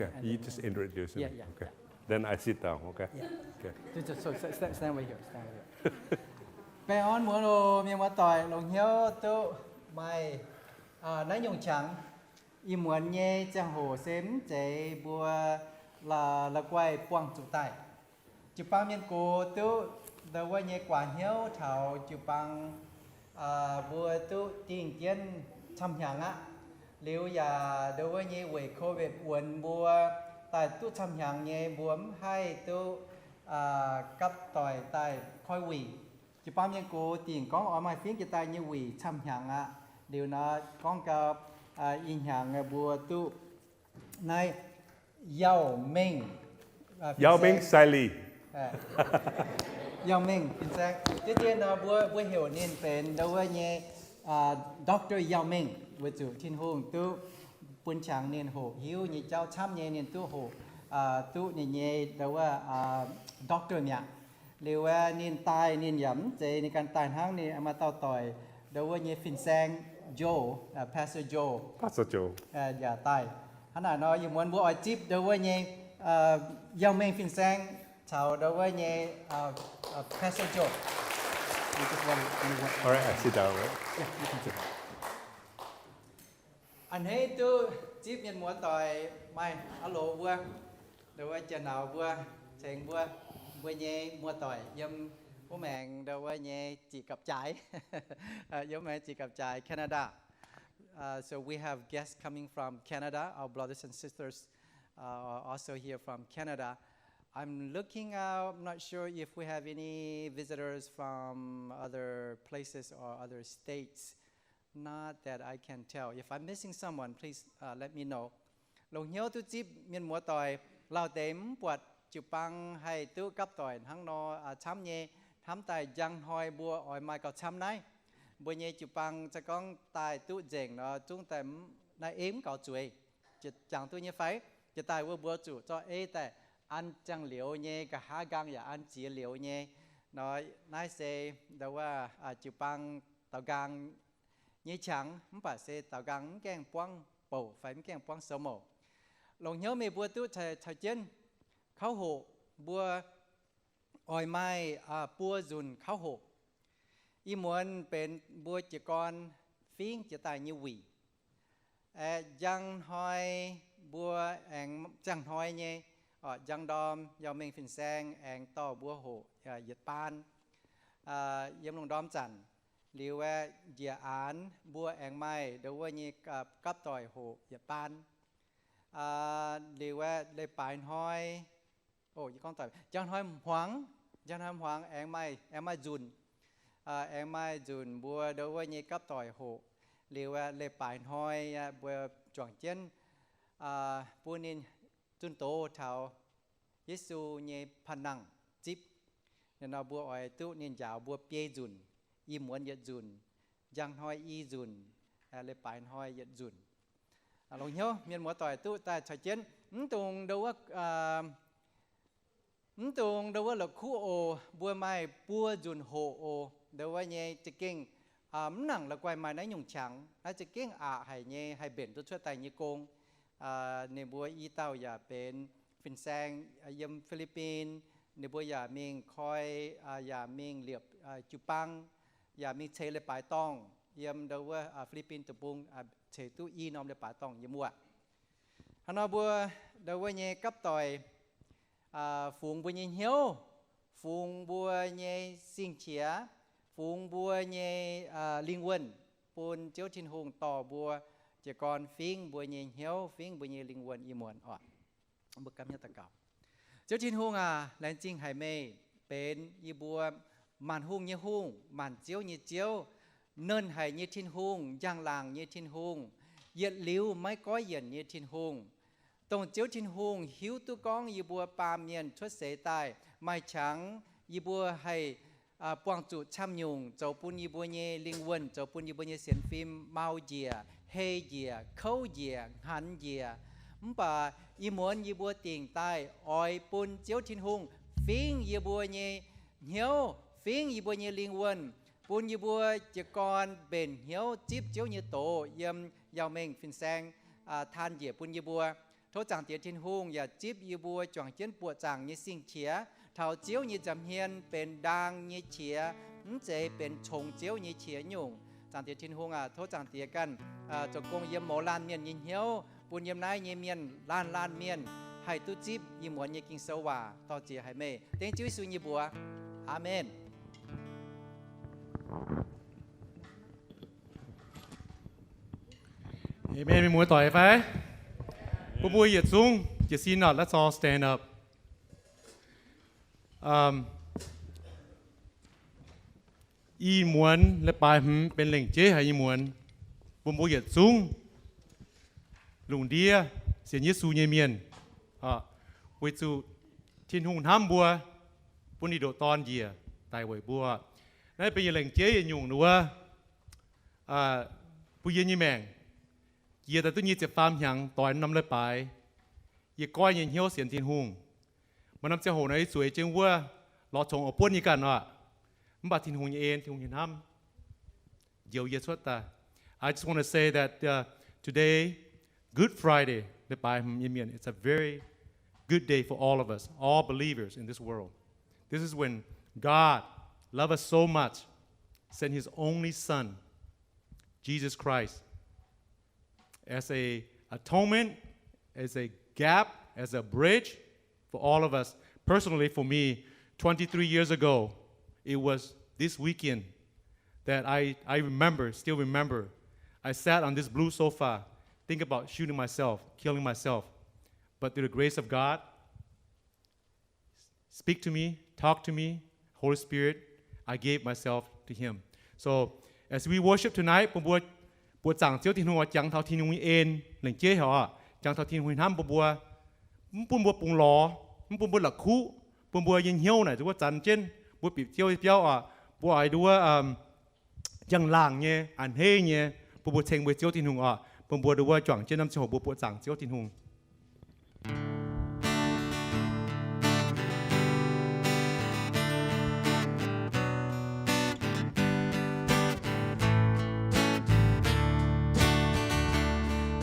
Okay, you just introduce me. Yeah, yeah, okay. Yeah. Then I sit down, okay? Yeah. Okay. Just, just, so, stand, stand right here, stand right here. Baengh orn muonz oc, mienh muoz-doic, longc hnyouv duqv maaih, uh, naaiv nyungc qangx. Ih muonz nyei ziangh hoc se mv zeiz mbuo la'guaih buangh zuqc daaih. Jiu-baang mienh gox duqv ndau wuov nyei guaax hnyouv taux jiu-baang, aa, mbuo duqv dingh jienv camv hnyangx aqv. Liuz yaac ndau wuov nyei weic COVID wuonx mbuo daaih duqv camv hnyangx nyei, mbuo mv haih duqv, aa, gapv doic daaih koi wuic. Jiu-baang mienh gox dingc gorngv oix maaih fingx jiex daaih nyei wuic camv hnyangx aqv. Liuz nor gorngv gau, aa, ih hnyangx mbuo duqv naaiv Yao Ming, aa, Yao Ming Sailey. Yao Ming Fin-Saeng. Diqv dien nor mbuo, mbuo heuc ninh benx ndau wuov nyei, aa, Doctor Yao Ming, weic zuqc Tin-Hungh duqv bun qangx ninh hoqc hiuv nyei jauv camv nyei, ninh duqv hoqc, aa, duqv ninh nyei ndau wuov, aa, doctor mi'aqv. Liuz aeqv, ninh daaih ninh yaac mv zeiz ninh ganh daaih hnangv, ninh maaih dauh doic ndau wuov nyei Fin-Saeng Joe, aa, Pastor Joe. Pastor Joe. Aa, yaac daaih. Hnangv naaic nor, ih muonz mbuo oix zipv ndau wuov nyei, aa, Yao Ming Fin-Saeng caux ndau wuov nyei, aa, aa, Pastor Joe. You just want to, you want All right, I sit down, right? Yeah, you can sit. A'hneiv duqv zipv mienh muoz-doic maaih alo mbuo, ndau wuov janx-nauz mbuo, cengx mbuo, mbuo nyei muoz-doic yiem wuov maengx ndau wuov nyei ziqc gapv-jaaix, yiem wuov maengx ziqc gapv-jaaix, Canada. Uh, so we have guests coming from Canada. Our brothers and sisters, uh, are also here from Canada. I'm looking out, I'm not sure if we have any visitors from other places or other states. Not that I can tell. If I'm missing someone, please, uh, let me know. Longc hnyouv duqv zipv mienh muoz-doic lauh deix mv buatc jiu-baang haih duqv gapv doic hnangv nor, aa, camv nyei, hnamv daaih njang hnoi mbuo oix maaih gauh camv naaiv. Mbuo nyei jiu-baang se gorngv daaih duqv nzengc nor, zungv daaih naaiv ei mv gaux zueiz. Jangx duqv nyei fai? Jiex daaih wuov mbuo zuqc zorqv ei daaih an ziangh liuz nyei, nqa'haav nqaang yaac an ziex liuz nyei. Nor naaiv se ndau wuov, aa, jiu-baang daaux nqaang nyei qangx, mv baac se daaux nqaang mv gaengh buangv bouc fai mv gaengh buangv sou mouc. Longc hnyouv meih mbuo duqv caux, caux jienv kauv hoqc, mbuo oix maaih, aa, buo nzunc kauv hoqc. Ih muonz benx mbuo jiez gorn fingx jiex daaih nyei wuic. Aeqv, njang hnoi mbuo aengx, njang hnoi nyei, njang ndorm Yao Ming Fin-Saeng aengx dorh mbuo hoqc, aa, yietc baan. Aa, yiem lungh ndorm zanc liuz aeqv, njiec aanx mbuo aengx maaih ndau wuov nyei, aa, gapv doic hoqc yietc baan. Aa, liuz aeqv, leiz-baaix hnoi, o, yie gorngv doic, njang hnoi hmuangx, njang hnoi hmuangx aengx maaih, aengx maaih nzunc, aa, aengx maaih nzunc mbuo ndau wuov nyei gapv doic hoqc. Liuz aeqv, leiz-baaix hnoi aeqv, mbuo juangc jienv, aa, bun ninh zunh doz taux Yesu nyei panh nangh zipv. Ninh nor mbuo oix duqv ninh njaaux mbuo biei nzunc, i muonz yietc nzunc, njang hnoi i nzunc, aa, leiz-baaix hnoi yietc nzunc. Aa, longc hnyouv mienh muoz-doic duqv daaih caux jienv, mv dungx ndau wuov, aa, mv dungx ndau wuov la'kuqv oc. Mbuo maaih buo nzunc hoqc oc. Ndau wuov nyei za'gengh, aa, mv nangc la'guaih maaih naaiv nyungc qangx. Naaiv za'gengh aqc haic nyei, haih mbenc duqv cuotv daaih nyei gong. Aa, ninh mbuo i dauh yaac benx fin-saeng, aa, yiem Fi^li^bin. Ninh mbuo yaac mingh koi, aa, yaac mingh liepc, aa, jiu-baang, yaac mingh ceix leiz-baaix dorngh yiem ndau wuov, aa, Fi^li^bin Deic-Bung, aa, ceix duqv i norm leiz-baaix dorngh yiem wuov. Hnangv nor mbuo ndau wuov nyei gapv doic, aa, fungx mbuo nyei hnyouv, fungx mbuo nyei sing-qiex, fungx mbuo nyei, aa, lingh wuonh, bun Ziouv Tin-Hungh dorh mbuo jiez gorn fingx mbuo nyei hnyouv, fingx mbuo nyei lingh wuonh ih muonz oc. Mbuo gapv hnyouv daux gaux. Ziouv Tin-Hungh aac, laengz zingh haic meih benx yie mbuo maanc hungh nyei Hungh, maanc ziouv nyei Ziouv, nernh haic nyei Tin-Hungh, njang-laangc nyei Tin-Hungh, yietc liuz maiv goiv yienc nyei Tin-Hungh. Dongh Ziouv Tin-Hungh hiuv duqv gorngv yie mbuo baamh mienh cuotv seix daaih maaih qangx, yie mbuo haih, aa, buangh zuqc camv-nyungc zoux bun yie mbuo nyei lingh wuonh, zoux bun yie mbuo nyei sienx fim mau njiec, hei njiec, kouv njiec, hnaanx njiec. Mv baac ih muonz yie mbuo dingc daaih oix bun Ziouv Tin-Hungh fingx yie mbuo nyei hnyouv, fingx yie mbuo nyei lingh wuonh, bun yie mbuo jiez gorn mbenc hnyouv zipv Ziouv nyei doz yiem Yao Mengh fin-saeng, aa, taan njiec bun yie mbuo. Tov Zaangc Diex Tin-Hungh yaac zipv yie mbuo juangc jienv buoqc zaangc nyei sing-qiex taux Ziouv nyei nza'hmien benx ndaang nyei qiex, mv zeiz benx congx Ziouv nyei qiex nyungc. Zaangc Diex Tin-Hungh aac, tov Zaangc Diex ganh zoux gong yiem mouz laanh mienh nyei hnyouv, bun yiem naaiv nyei mienh laanh laanh mienh haih duqv zipv ih muonz nyei Ging-Sou waac. Dor-ziec haic meih. Dengv Ziouv Yesu nyei mbuox, aamen. Amen. Mienh muoz-doic fai? Bun mbuo yietc zungv jiez sin oc. Let's all stand up. Ih muonz leiz-baaix hmz benx lengc jeiv haic nyei muonz bun mbuo yietc zungv lungh ndiev sienx Yesu nyei mienh, weic zuqc Tin-Hungh hnamv mbuo, bun ninh ndoqc Dorn njiec daic weic mbuo. Naaiv benx yietc lengc jeiv yietc nyungc wuov, bun yie nyei maengc, yie daaih duqv nyic ziepc faam hnyangx doix norm leiz-baaix, yie goiv nyei hnyouv sienx Tin-Hungh. Maaih norm ziangh hoc naaiv yie zueiz jienv wuov lorz congx oix buonv yie ganh oc. Mv baac Tin-Hungh nyei en, Tin-Hungh nyei hnamv njoux yie cuotv daaih. I just want to say that today, Good Friday, leiz-baaix hmz nyei mienh, it's a very good day for all of us, all believers in this world. This is when God loved us so much, sent his only Son, Jesus Christ, as a atonement, as a gap, as a bridge for all of us. Personally, for me, twenty-three years ago, it was this weekend that I, I remember, still remember, I sat on this blue sofa, think about shooting myself, killing myself. But through the grace of God, speak to me, talk to me, Holy Spirit, I gave myself to Him. So, as we worship tonight, bun mbuo buoqc zaangc Ziouv Tin-Hungh oix jangx taux Tin-Hungh nyei en lengc jeiv haic oc, jangx taux Tin-Hungh hnamv bun mbuo, mv bun mbuo bungx lorz, mv bun mbuo la'kuqv, bun mbuo nyei hnyouv naaic nduov zanx jienv, mbuo bieqc Ziouv nyei biauv oc, mbuo oix nduov njang-laangc nyei, a'hneiv nyei, bun mbuo ceng mbuo Ziouv Tin-Hungh oc, bun mbuo nduov juangc jienv norm ziangh hoc mbuo buoqc zaangc Ziouv Tin-Hungh.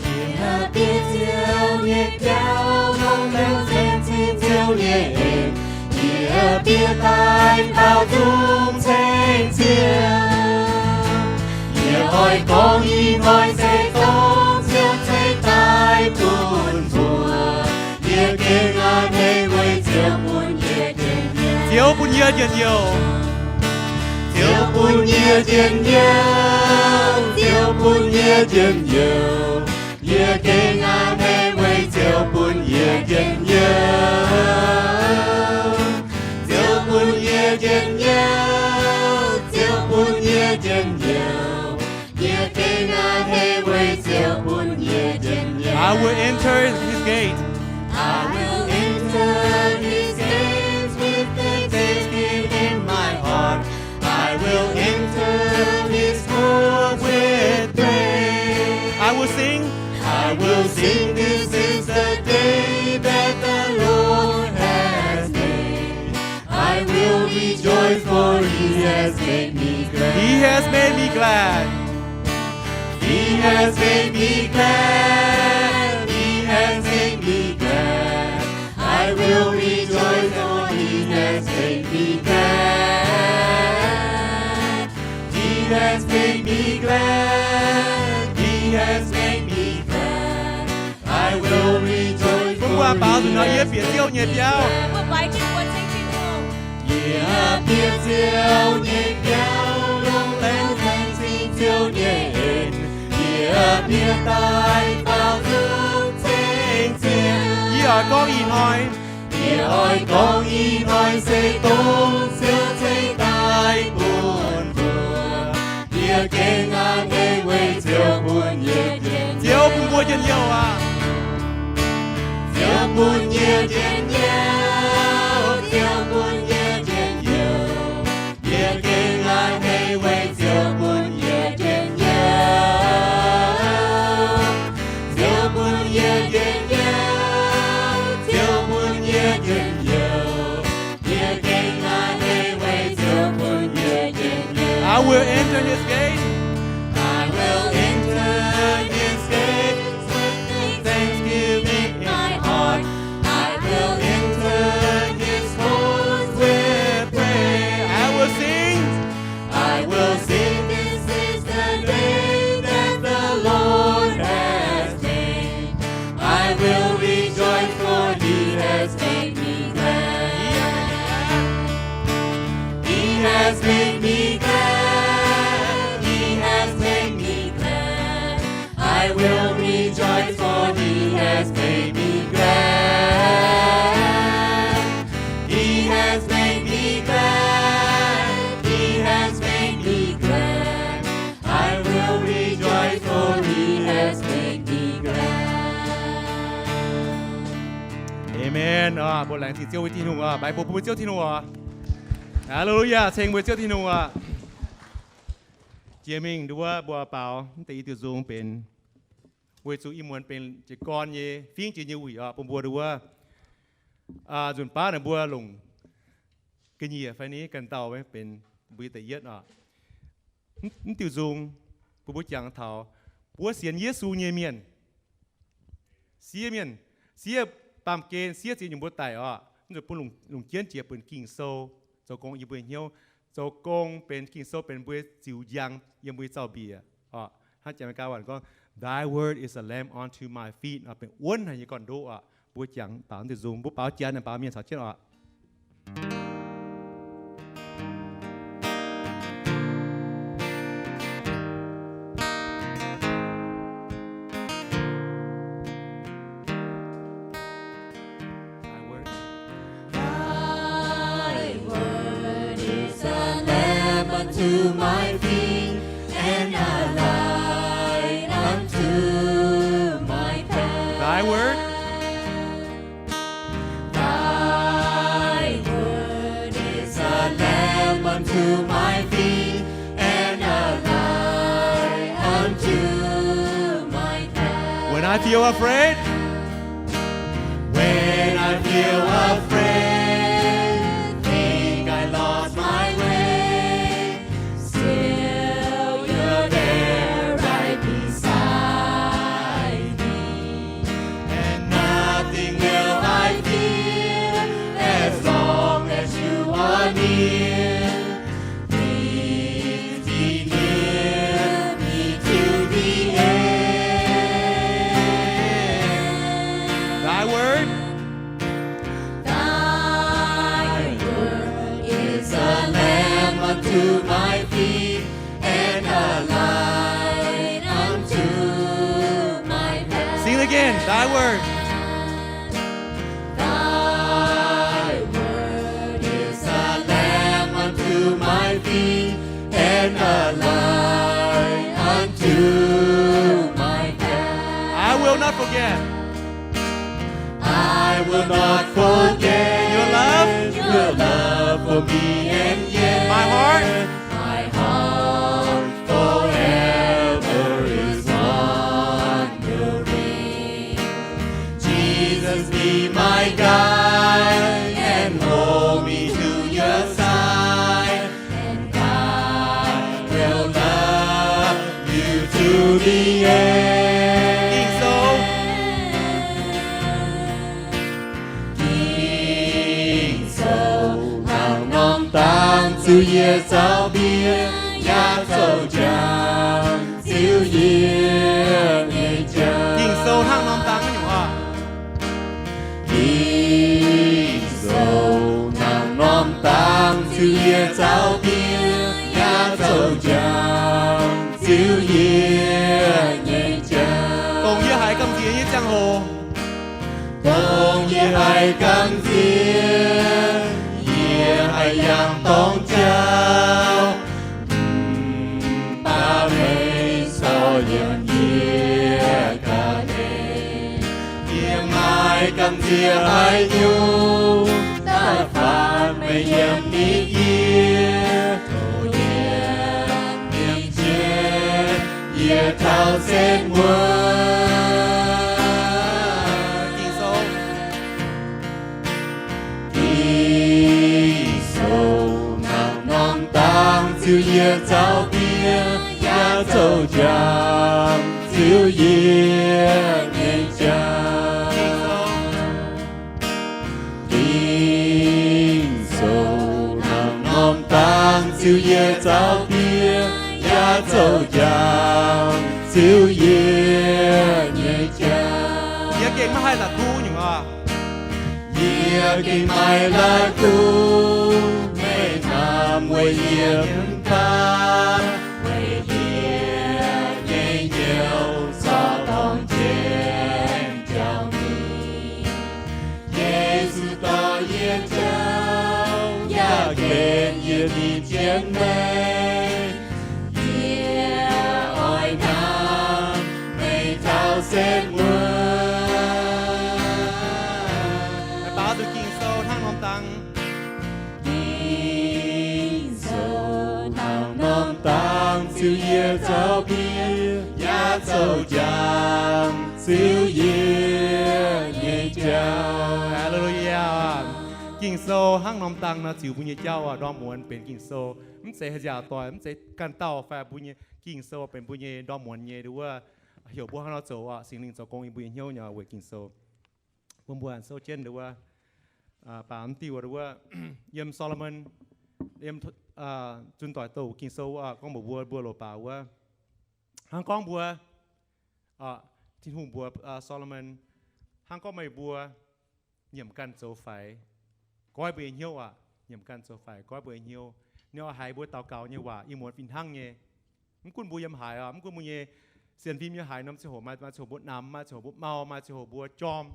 Yie bieqc Ziouv nyei biauv, longx liuz ceng Ziouv nyei en. Yie bieqc daaih baaux nzung ceng Ziouv. Yie oix gorngv ih hnoi se dongh Ziouv ceix daaih bun mbuo. Yie gengh a'hneiv weic Ziouv bun yie njien-youh. Ziouv bun yie njien-youh. Ziouv bun yie njien-youh. Ziouv bun yie njien-youh. Yie gengh a'hneiv weic Ziouv bun yie njien-youh. Ziouv bun yie njien-youh. Ziouv bun yie njien-youh. Yie gengh a'hneiv weic Ziouv bun yie njien-youh. I will enter his gate. I will enter his gates with thanksgiving in my heart. I will enter his courts with praise. I will sing. I will sing. This is the day that the Lord has made. I will rejoice, for he has made me glad. He has made me glad. He has made me glad. He has made me glad. I will rejoice, for he has made me glad. He has made me glad. He has made me glad. I will rejoice, for he has made me glad. Mbuo baaux nzunc nor, yie bieqc Ziouv nyei biauv. Yie bieqc Ziouv nyei biauv, longx liuz ceng Ziouv nyei en. Yie bieqc daaih baaux nzung ceng Ziouv. Yie oix gorngv ih hnoi. Yie oix gorngv ih hnoi se dongh Ziouv ceix daaih bun mbuo. Yie gengh a'hneiv weic Ziouv bun yie njien-youh. Ziouv bun mbuo njien-youh aqv. Ziouv bun yie njien-youh. Ziouv bun yie njien-youh. Yie gengh a'hneiv weic Ziouv bun yie njien-youh. Ziouv bun yie njien-youh. Ziouv bun yie njien-youh. Yie gengh a'hneiv weic Ziouv bun yie njien-youh. I will enter his gate. I will enter his gate with thanksgiving. Amen oc. Mbuo laengz zingh Ziouv mbuo Tin-Hungh oc. Mbaix mbuo bun mbuo Ziouv Tin-Hungh oc. Hallelujah, ceng mbuo Ziouv Tin-Hungh oc. Jiex mingh nduov mbuo baaux mv deix i diuh nzung benx weic zuqc ih muonz benx jiez gorn nyei fingv jiex nyei wuic oc, bun mbuo nduov nzunc baav naaic mbuo longc ga'nyiec fai ni ganh dauh benx mbuo nyei da'yietv oc. Mv diuh nzung bun mbuo jangx taux buov sienx Yesu nyei mienh, siev mienh, siev baamh gen, siev ziex nyungc mbuo daic oc. Mv zuqc bun lungh jienv jiex buonc Ging-Sou zoux gong yiem mbuo hnyouv, zoux gong benx Ging-Sou benx mbuo ziux njang yiem mbuo nyei zaux-mbiec oc. Hnangv Janx-Meigaa waac gorngv, Thy word is a lamp unto my feet oc, benx wuonv haic nyei gorn-ndoqv oc. Mbuo jangx baaux mv diuh nzung, mbuo baaux Janx, baaux mienh caux jienv oc. Thy word is a lamp unto my feet and a light unto my path. Thy word Thy word is a lamp unto my feet and a light unto my path. When I feel afraid, when I feel afraid, think I lost my way, Still you're there right beside me, and nothing will I fear as long as you are near. Please be near me to the end. Thy word Thy word is a lamp unto my feet and a light unto my path. Sing again. Thy word. Thy word is a lamp unto my feet and a light unto my path. I will not forget. I will not forget your love, your love for me, and yet my heart, my heart forever is wondering. Jesus, be my guide and hold me to your side, and I will love you to the end. Ging-Sou. Ging-Sou hnangv norm dangx ziux yie zaux mbiec, yaac zoux jangx ziux yie nyei jauv. Ging-Sou hnangv norm dangx nyungc oc. Ging-Sou hnangv norm dangx ziux yie zaux mbiec, yaac zoux jangx ziux yie nyei jauv. Dongh yie haiz gamh nziex nyei ziangh hoc, dongh yie haiz gamh nziex, yie haiz yangh dorng jauv. Mv baac meih zorqv yiem yie ga'naaiv. Yie maaih gamh nziex haaix nyungc, daaih faatv meih yiem nitv yie. Tov yie mingh jiex, yie taux setv wuov. Ging-Sou. Ging-Sou hnangv norm dangx ziux yie zaux mbiec, yaac zoux jangx ziux yie nyei jauv. Ging-Sou hnangv norm dangx ziux yie zaux mbiec, yaac zoux jangx ziux yie nyei jauv. Yie gengh maiv haih la'kuqv nyungc oc. Yie gengh maiv la'kuqv, meih hnamv weic yie mv baac weic yie nyei njoux zorqv dorng jienv jauv mingh. Yesu dorh yie jauv yaac gen yie ninh jienv meih. Yie oix hnamv meih taux setv wuov. Ziux yie zoux biauv, yaac zoux jangx Ziux yie nyei jauv. Hallelujah. Ging-Sou hnangv norm dangh nor ziux mbuo nyei jauv oc, ndorm muonz benx Ging-Sou. Mv zeiz haaix nziaauc doic, mv zeiz ganh dauh fai mbuo nyei Ging-Sou benx mbuo nyei ndorm muonz nyei nduov wuov, heuc mbuo hnangv nor zoux oc. Singx Lingh zoux gong yiem mbuo nyei hnyouv nyei weic Ging-Sou. Bun mbuo aengx sou jienv nduov wuov, baac mv diuh nduov wuov, yiem Solomon, yiem zunh doic douh Ging-Sou wuov gorngv mbuox mbuo, mbuo loz-baaix wuov, hnangv gorngv mbuo, Tin-Hungh mbuox Solomon, hnangv gorngv meih mbuo nyiemc ganh zoux faix, goiv mbuo nyei hnyouv aqv. Nyiemc ganh zoux faix, goiv mbuo nyei hnyouv. Ninh oix haiz mbuo daux gaux nyei waac ih muonz fih hnangv nyei. Mv gunv mbuo yiem haaix oc, mv gunv mbuo nyei sienx fim yiem haaix norm ziangh hoc, maaih ziangh hoc mbuo namx, maaih ziangh hoc mbuo mau, maaih ziangh hoc mbuo jorm.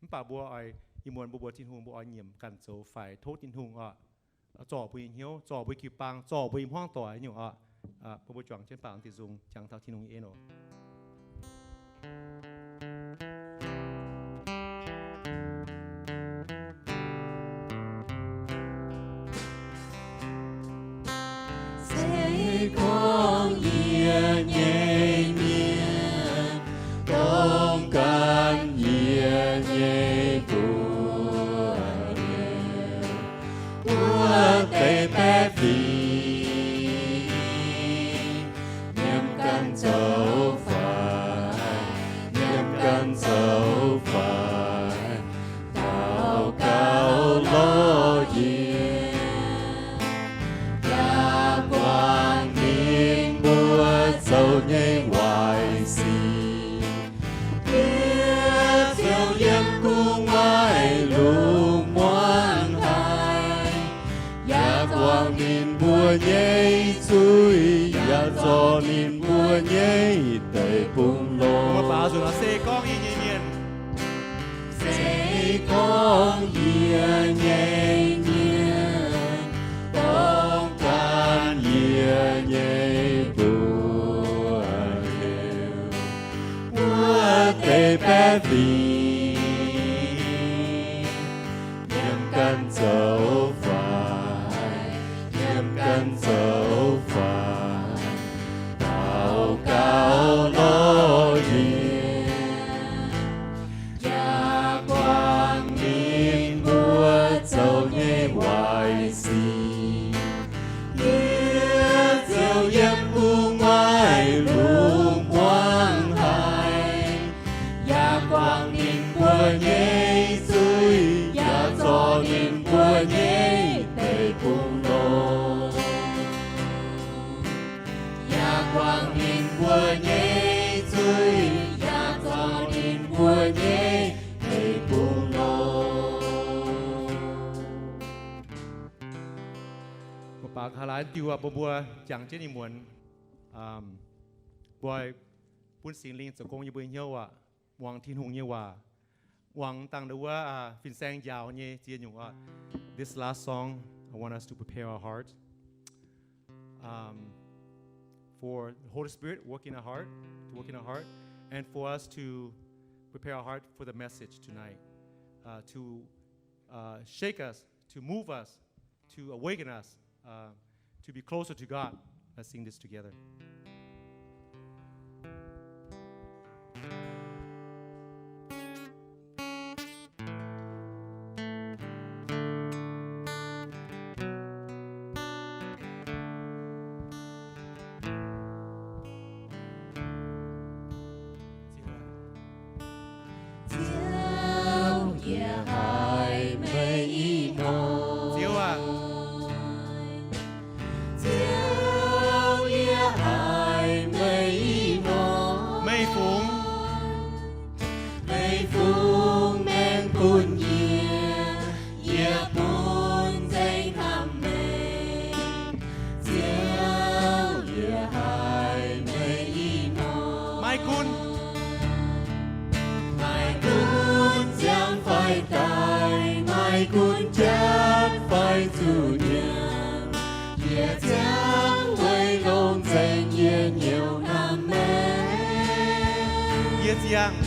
Mv baac mbuo oix, ih muonz mbuo mbuox Tin-Hungh, mbuo oix nyiemc ganh zoux faix tov Tin-Hungh oc, zorc mbuo nyei hnyouv, zorc mbuo nyei jiu-baang, zorc mbuo nyei hmuangv doic nyungc oc. Bun mbuo juangc jienv baamz deix nzung jangx taux Tin-Hungh nyei en oc. Se gorngv yie nyei mienh dongh gan yie nyei mbuox wuov deix baeqv fingx, nyiemc ganh zoux faix, nyiemc ganh zoux faix, daux gaux lorz yie, yaac guangc ninh mbuo zoux nyei waaic sic. Yie ziouc yiem gu'nguaaic lungh muangx haic, yaac guangc ninh mbuo nyei zuiz, yaac zorc ninh mbuo nyei deic-bung-lorngh. Se gorngv yie nyei mienh, se gorngv yie nyei mienh dongh gan yie nyei mbuox heuc wuov deix baeqv fingx, nyiemc ganh zoux faix, nyiemc ganh zoux faix, daux gaux lorz yie, yaac guangc ninh mbuo zoux nyei waaic sic. Yie ziouc yiem gu'nguaaic lungh muangx haic, yaac guangc ninh mbuo nyei zuiz, yaac zorc ninh mbuo nyei deic-bung-lorngh. Yaac guangc ninh mbuo nyei zuiz, yaac zorc ninh mbuo nyei deic-bung-lorngh. Mbuo baaux ga'haaix laaix diuh aqv, mbuo mbuo jangx jienv ih muonz, mbuo bun Singx Lingh zoux gong yiem mbuo nyei hnyouv aqv. Muangx Tin-Hungh nyei waac, muangx dangh nduov wuov fin-saeng njaaux nyei ziex nyungc aqv. This last song, I want us to prepare our heart, um, for the Holy Spirit work in our heart, to work in our heart, and for us to prepare our heart for the message tonight, uh, to, uh, shake us, to move us, to awaken us, uh, to be closer to God. Let's sing this together. Ziouv, yie haiz meih ih hnoi. Ziouv aac, Ziouv, yie haiz meih ih hnoi. Meih fungx, meih fungx maengx bun yie, yie bun nzengc hnamv meih. Ziouv, yie haiz meih ih hnoi. Maiv gunv, maiv gunv ziangh fai daic, maiv gunv jatv fai zuqc nyanc, yie ziangh weic longx nzengc yie nyouc hnamv meih. Yie ziangh,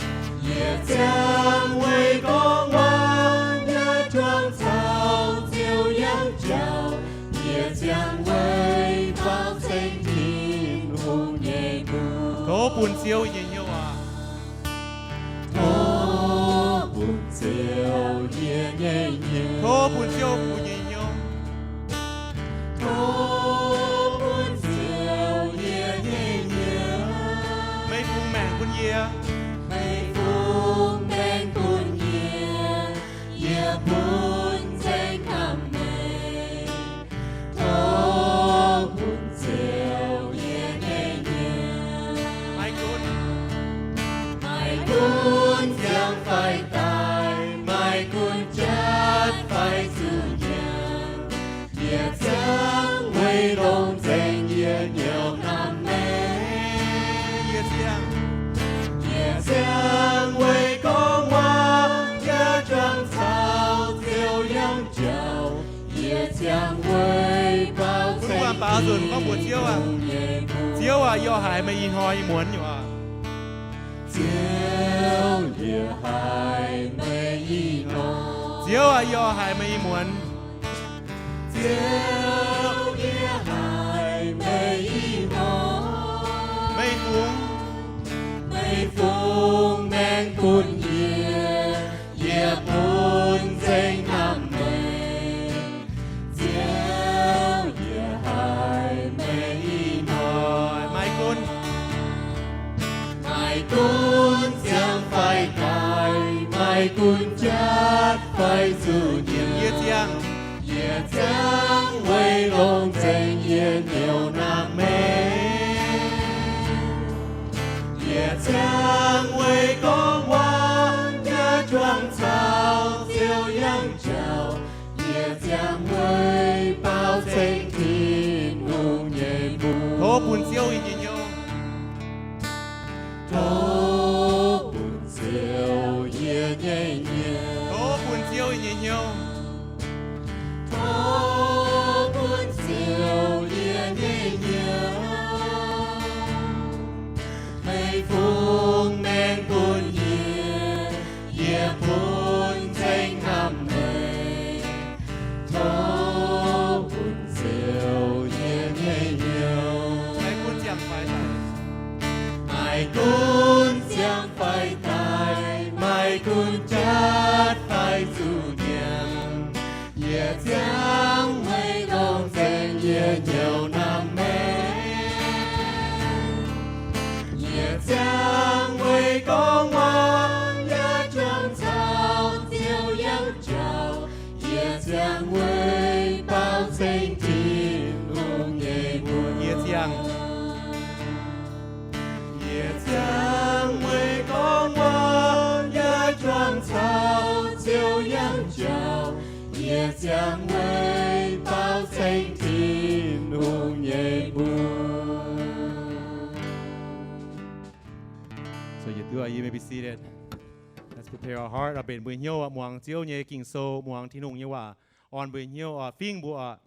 yie ziangh weic gorngv waac nyei juang caux Ziouv yangh jauv. Yie ziangh weic faaux ceng Tin-Hungh. bun Ziouv nyei hnyouv aac. Tov bun Ziouv yie nyei hnyouv. Tov bun Ziouv bun nyei hnyouv. Tov bun Ziouv yie nyei hnyouv. Meih fungx maengc bun yie. Meih fungx maengc bun yie. Yie bun nzengc hnamv meih. Tov bun Ziouv yie nyei hnyouv. Maiv gunv, maiv gunv ziangh fai daaih, maiv gunv jatv fai zuqc nyanc, yie ziangh weic longx nzengc yie nyei hnyouv hnamv meih. Yie ziangh, yie ziangh weic gorngv waac jaax juangc caux Ziouv yangh jauv. Yie ziangh weic baaux, bun wuom baaux nzunc gorngv mbuox Ziouv aac, Ziouv aac, yie oix haiz meih ih hnoi nyei muonz nyei waac. Ziouv, yie haiz meih ih hnoi. Ziouv aac, yie oix haiz meih ih muonz. Ziouv, yie haiz meih ih hnoi. Meih fungx, meih fungx maengc bun yie, yie bun nzengc hnamv meih. Ziouv, yie haiz meih ih hnoi. Maiv gunv, maiv gunv ziangh fai daaih, maiv gunv jatv fai zuqc nyanc, yie ziangh, yie ziangh weic longx nzengc yie nyei hnyouv hnamv meih. Yie ziangh weic gorngv waac jaax juangc caux Ziouv yangh jauv. Yie ziangh weic baaux ceng Tin-Hungh nyei mbuox. Tov bun Ziouv yie nyei hnyouv. Tov bun Ziouv yie nyei hnyouv. Tov bun Ziouv yie nyei hnyouv. Tov bun Ziouv yie nyei hnyouv. Meih fungx maengc bun yie, yie bun nzengc hnamv meih. Tov bun Ziouv yie nyei hnyouv. Maiv gunv ziangh fai daaih, maiv gunv ziangh fai daaih, maiv gunv jatv fai zuqc nyanc, yie ziangh weic longx nzengc yie nyei hnyouv hnamv meih. Yie ziangh weic gorngv waac jaax juangc caux Ziouv yangh jauv. Yie ziangh weic baaux ceng Tin-Hungh nyei mbuox. Yie ziangh, yie ziangh weic gorngv waac jaax juangc caux Ziouv yangh jauv. Yie ziangh weic baaux ceng Tin-Hungh nyei mbuox. So you do, you may be seated. Let's prepare our heart. Mbenc mbuo hnyouv muangx Ziouv nyei Ging-Sou, muangx Tin-Hungh nyei waac, orn mbuo hnyouv, fingx mbuo.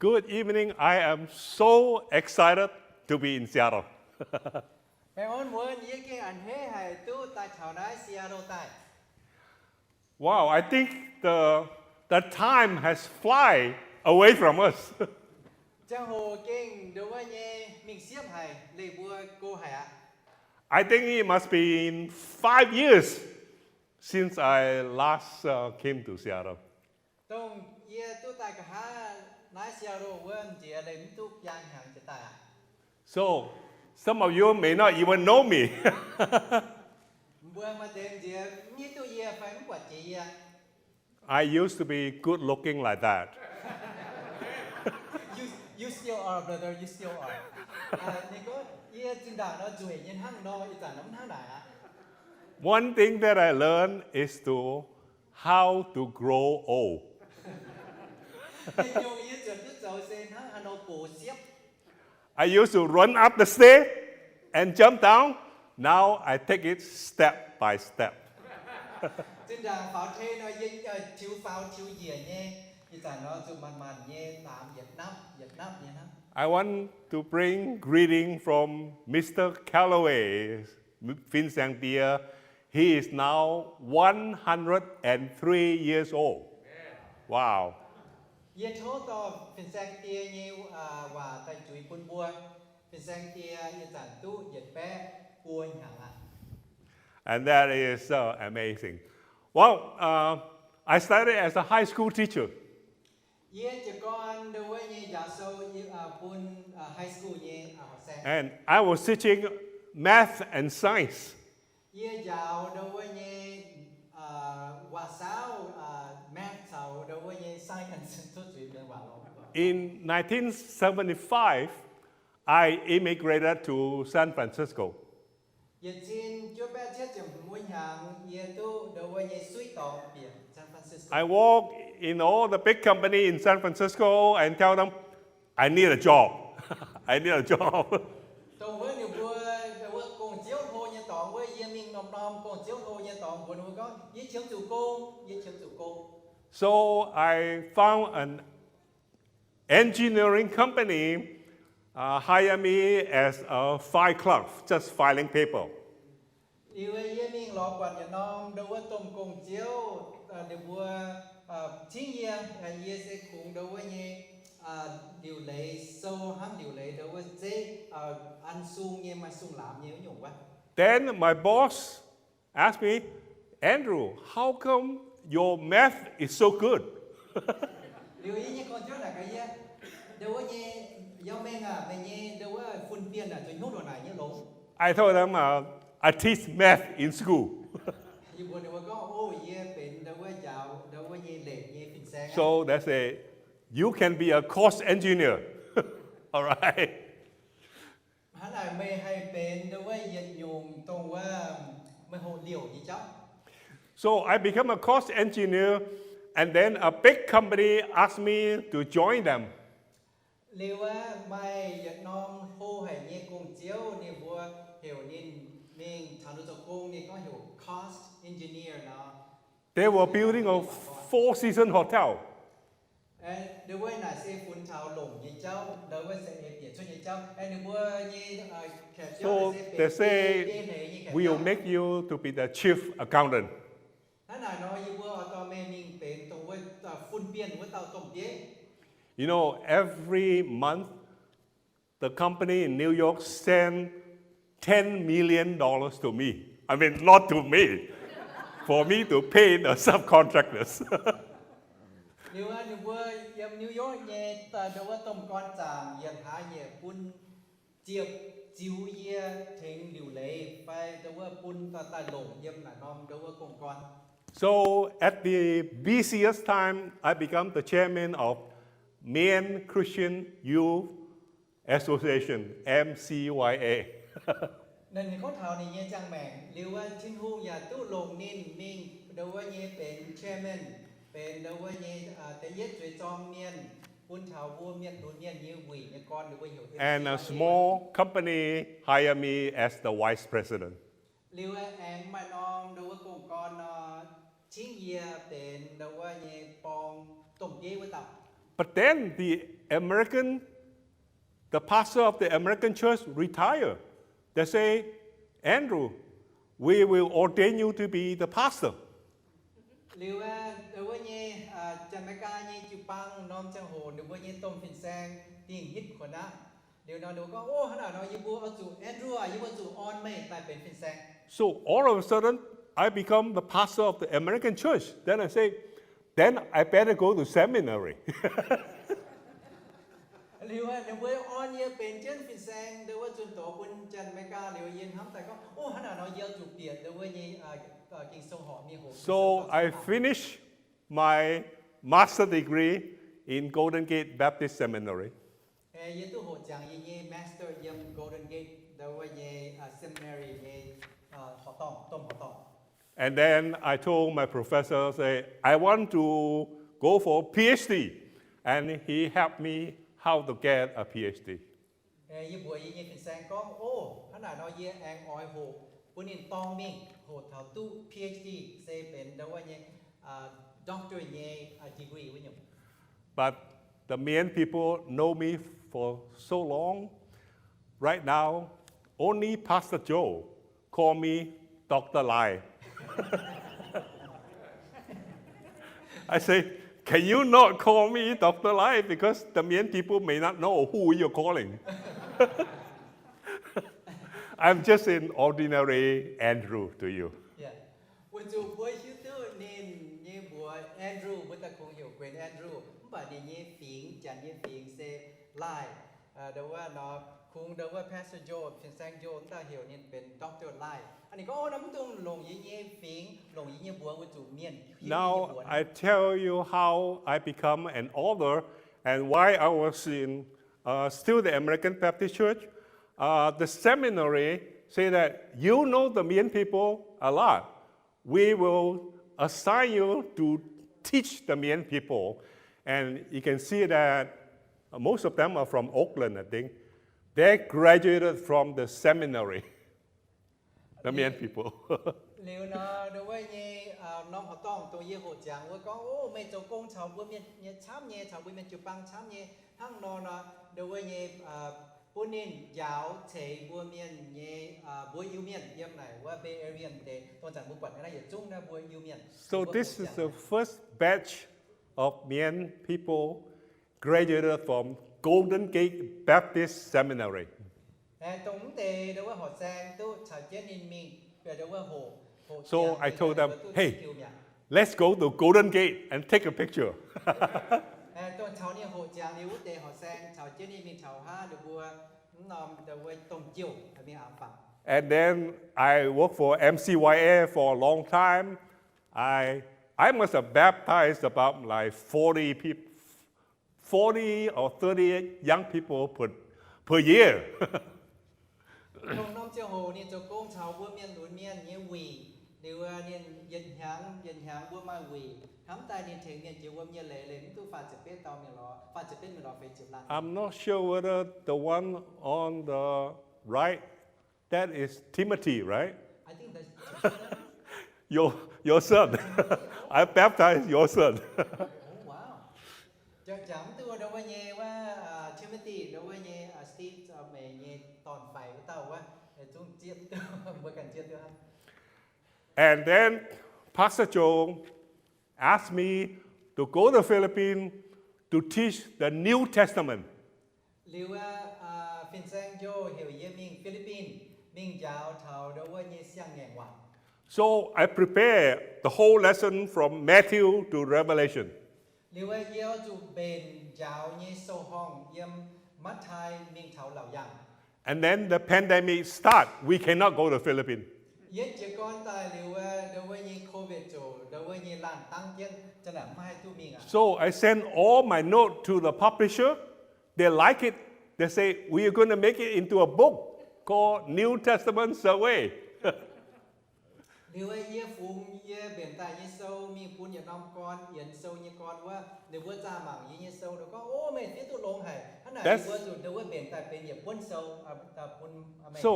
Good evening. I am so excited to be in Seattle. Baengh orn muonz, yie gengh a'hneiv haic duqv daaih taux naaiv Seattle daaih. Wow, I think the, the time has fly away from us. Ziangh hoc gengh nduov wuov nyei mingh siepv haic, leih mbuo go haic aqv. I think it must be in five years since I last, uh, came to Seattle. Dongh yie duqv daaih nqa'haav naaiv Seattle wuov nziex leih mv duqv biaa hnyangx jiex daaih aqv. So, some of you may not even know me. Mbuo maaih deix nziex mv hiuv duqv yie fai mv buatc jiex yie. I used to be good looking like that. You, you still are, brother. You still are. Ninh gorngv, yie zinh ndaangc nor nzueic nyei hnangv nor, ih zanc nor mv hnangv naaic aqv. One thing that I learned is to how to grow old. Nyungc yie zuotc duqv zoux se hnangv haaix nor gox siepv. I used to run up the stairs and jump down. Now I take it step by step. Zinh ndaangc faaux tei nor, yie tiux faaux tiux njiec nyei. Ih zanc nor zuqc manc-manc nyei laamz yietc napv yietc napv nyei hnangv. I want to bring greeting from Mister Calloway, Fin-Saeng Die. He is now one hundred and three years old. Wow. Yie tov dorh Fin-Saeng Die nyei waac daaih juix bun mbuo. Fin-Saeng Die ih zanc duqv yietc baeqv buo hnyangx aqv. And that is so amazing. Well, uh, I started as a high school teacher. Yie jiez gorn ndo wuov nyei njaaux sou bun high school nyei horqc-saeng. And I was teaching math and science. Yie njaaux ndo wuov nyei waac-saauv, math caux ndo wuov nyei science cuotv zuiz mienh waac lorz. In nineteen seventy-five, I immigrated to San Francisco. Yietc cin juov baeqv cietv ziepc hmz wuov hnyangx yie duqv ndo wuov nyei suiv dorngx bieqc San Francisco. I walk in all the big company in San Francisco and tell them, I need a job. I need a job. Dongh wuov ninh mbuo, wuov gong-ziouv hlo nyei dorngx wuov, yie mingh norm-norm gong-ziouv hlo nyei dorngx mbuox ninh mbuo gorngv, yie qiemx zuqc gong, yie qiemx zuqc gong. So I found an engineering company uh, hire me as a file clerk, just filing paper. Liuz yie mingh lorz buatc yietc norm ndo wuov domh gong-ziouv, ninh mbuo cingv yie, yie se kungx ndo wuov nyei liuc leiz sou hnangv liuc leiz ndo wuov zeiv, an sung nyei, maaih sung-laamx nyei wuov nyungc wuov. Then my boss asked me, Andrew, how come your math is so good? Liuz yie nyei gong-ziouv naaic gaax yie, ndo wuov nyei, Yau Mengh aac, meih nyei ndo wuov fun-bienh naaic zuqc hnyouv ndongc naaic nyei longx. I told them, uh, I teach math in school. Yie mbuox ninh mbuo gorngv, o, yie benx ndo wuov njaaux ndo wuov nyei leic nyei fin-saeng aqv. So they say, you can be a cost engineer. All right. Hnangv naaic meih haih benx ndo wuov yietc nyungc dongh wuov meih hoqc liouc nyei jauv. So I become a cost engineer, and then a big company asked me to join them. Liuz aqv, maaih yietc norm hlo haic nyei gong-ziouv, ninh mbuo heuc ninh mingh taux ninh zoux gong, ninh gorngv heuc cost engineer nor. They were building a Four Season hotel. Ndo wuov naaic se funx taux longc nyei jauv, ndo wuov se bieqc cuotv nyei jauv. Ninh mbuo nyei So they say, we will make you to be the chief accountant. Hnangv naaic nor yie mbuo oix dorh meih mingh benx dongh wuov fun-bienh wuov dauh domh bieiv. You know, every month, the company in New York send ten million dollars to me. I mean, not to me, for me to pay the subcontractors. Liuz ninh mbuo yiem New York nyei ndo wuov domh gorn zaangc yietc hlaax nyei bun ziepc ziux yie tengx liuc leiz fai ndo wuov bun daaih longc yiem naaic norm ndo wuov gong-gorn. So at the busiest time, I become the chairman of Mien Christian Youth Association, M C Y A. Ninh gorngv taux ninh nyei ziangh maengc liuz, Tin-Hungh yaac duqv longc ninh mingh ndo wuov nyei benx chairman, benx ndo wuov nyei da'yietv zueiz zorng mienh, bun taux mbuo mienh lunx mienh nyei wuic nyei gorn, ninh mbuo heuc And a small company hire me as the vice president. Liuz aengx maaih norm ndo wuov gong-gorn nor, cingv yie benx ndo wuov nyei borng domh bieiv wuov dauh. But then the American, the pastor of the American church retire. They say, Andrew, we will ordain you to be the pastor. Liuz ndo wuov nyei Janx-Megaa nyei jiu-baang norm ziangh hoc ninh mbuo nyei domh fin-saeng dingh hitv kuonx aqv. Liuz nor ninh mbuo gorngv, o, hnangv naaic nor yie mbuo oix zuqc, Andrew aac, yie mbuo zuqc orn meih daaih benx fin-saeng. So all of a sudden, I become the pastor of the American church. Then I say, then I better go to seminary. Liuz ninh mbuo orn yie benx jienv fin-saeng ndo wuov zunh doz bun Janx-Megaa liuz, yie hnamv daaih gorngv, o, hnangv naaic nor yie oix zuqc bieqc ndo wuov nyei Ging-Sou horpc mingh hoc. So I finish my master degree in Golden Gate Baptist Seminary. Yie duqv hoqc ziangx yie nyei master yiem Golden Gate ndo wuov nyei seminary nyei horqc dorngh, domh horqc dorngh. And then I told my professor, say, I want to go for PhD. and he helped me how to get a P H D. Yie mbuox yie nyei fin-saeng gorngv, O, hnangv naaic nor yie aengx oix hoqc bun ninh dorng mingh hoqc taux duqv P H D, se benx ndau wuov nyei doctor nyei degree wuov nyungc. But the Mien people know me for so long. Right now, only Pastor Joe call me Doctor Lai. I say, can you not call me Doctor Lai? Because the Mien people may not know who you're calling. I'm just an ordinary Andrew to you. Weic zuqc mbuo hiuv duqv ninh nyei mbuox Andrew, mbuo daaih kungx heuc Grand Andrew, mv baac ninh nyei fingx, janx nyei fingx se Lai. Ndau wuov nor, kungx ndau wuov Pastor Joe, fin-saeng Joe, mv daaih heuc ninh benx Doctor Lai. Ninh gorngv, O, naaiv mv dungx longc yie nyei fingx, longc yie nyei mbuox, weic zuqc mienh hiuv yie nyei mbuox. Now I tell you how I become an elder and why I was in, uh, still the American Baptist Church. Uh, the seminary say that you know the Mien people a lot. We will assign you to teach the Mien people. And you can see that most of them are from Oakland, I think. They graduated from the seminary. The Mien people. Liuz nor, ndau wuov nyei norm horqc dorngh dongh yie hoqc ziangx wuov gorngv, O, meih zoux gong caux mbuo mienh nyei camv nyei, caux mbuo mienh jiu-baang camv nyei. Hnangv nor nor, ndau wuov nyei bun ninh njaaux ceix mbuo mienh nyei mbuo Iu-Mienh yiem naaic wuov Bay Area deix, dongh zanc mbuo buatc naaiv yietc zungv naaiv mbuo Iu-Mienh. So this is the first batch of Mien people graduated from Golden Gate Baptist Seminary. Dongh mv deix ndau wuov horqc saeng duqv caux jienv ninh mingh, ndau wuov hoqc, hoqc So I told them, Hey, let's go to Golden Gate and take a picture. Dongh caux ninh hoqc ziangx liuz wuov deix horqc saeng caux jienv ninh mingh taux haav ndau wuov, mv norm ndau wuov domh jouh mingh aengx fangx. And then I worked for M C Y A for a long time. I, I must have baptized about like forty people, forty or thirty young people per, per year. Dongh norm ziangh hoc ninh zoux gong caux mbuo mienh lunx mienh nyei wuic, liuz ninh yietc hnyangx yietc hnyangx mbuo maaih wuic, hnamv daaih ninh tengx mienh jiex wuom nyei leiz, leiz mv duqv faah ziepc betv dauh mingh lorz, faah ziepc betv mingh lorz feix ziepc laanh. I'm not sure whether the one on the right, that is Timothy, right? Your, your son. I baptized your son. Jangx mv duqv ndau wuov nyei wuov Timothy, ndau wuov nyei Steve, meih nyei dorn-faix wuov dauh wuov, zungv zieqv, mbuo ganh zieqv duqv. And then Pastor Joe asked me to go to Philippines to teach the New Testament. Liuz aqv, fin-saeng Joe heuc yie mingh Philippines mingh njaaux taux ndau wuov nyei siang-ngaengc waac. So I prepare the whole lesson from Matthew to Revelation. Liuz aqv, yie oix zuqc mbenc njaaux nyei sou-horngh yiem Matv^tai mingh taux Laauc Yaangh. And then the pandemic start. We cannot go to Philippines. Yietv jiez gorn daaih liuz aqv, ndau wuov nyei COVID ziouc ndau wuov nyei laanh dangv jienv, zanc naaic maiv haih duqv mingh aqv. So I send all my note to the publisher. They like it. They say, We are going to make it into a book called New Testament Survey. Liuz aqv, yie fungx yie mbenc daaih nyei sou mingh bun yietc norm gorn, yienx sou nyei gorn wuov, ninh mbuo zaah mangc yie nyei sou, ninh gorngv, O, meih fiev duqv longx haic. Hnangv naaic ninh mbuo zuqc ndau wuov mbenc daaih benx yietc buonv sou bun meih. So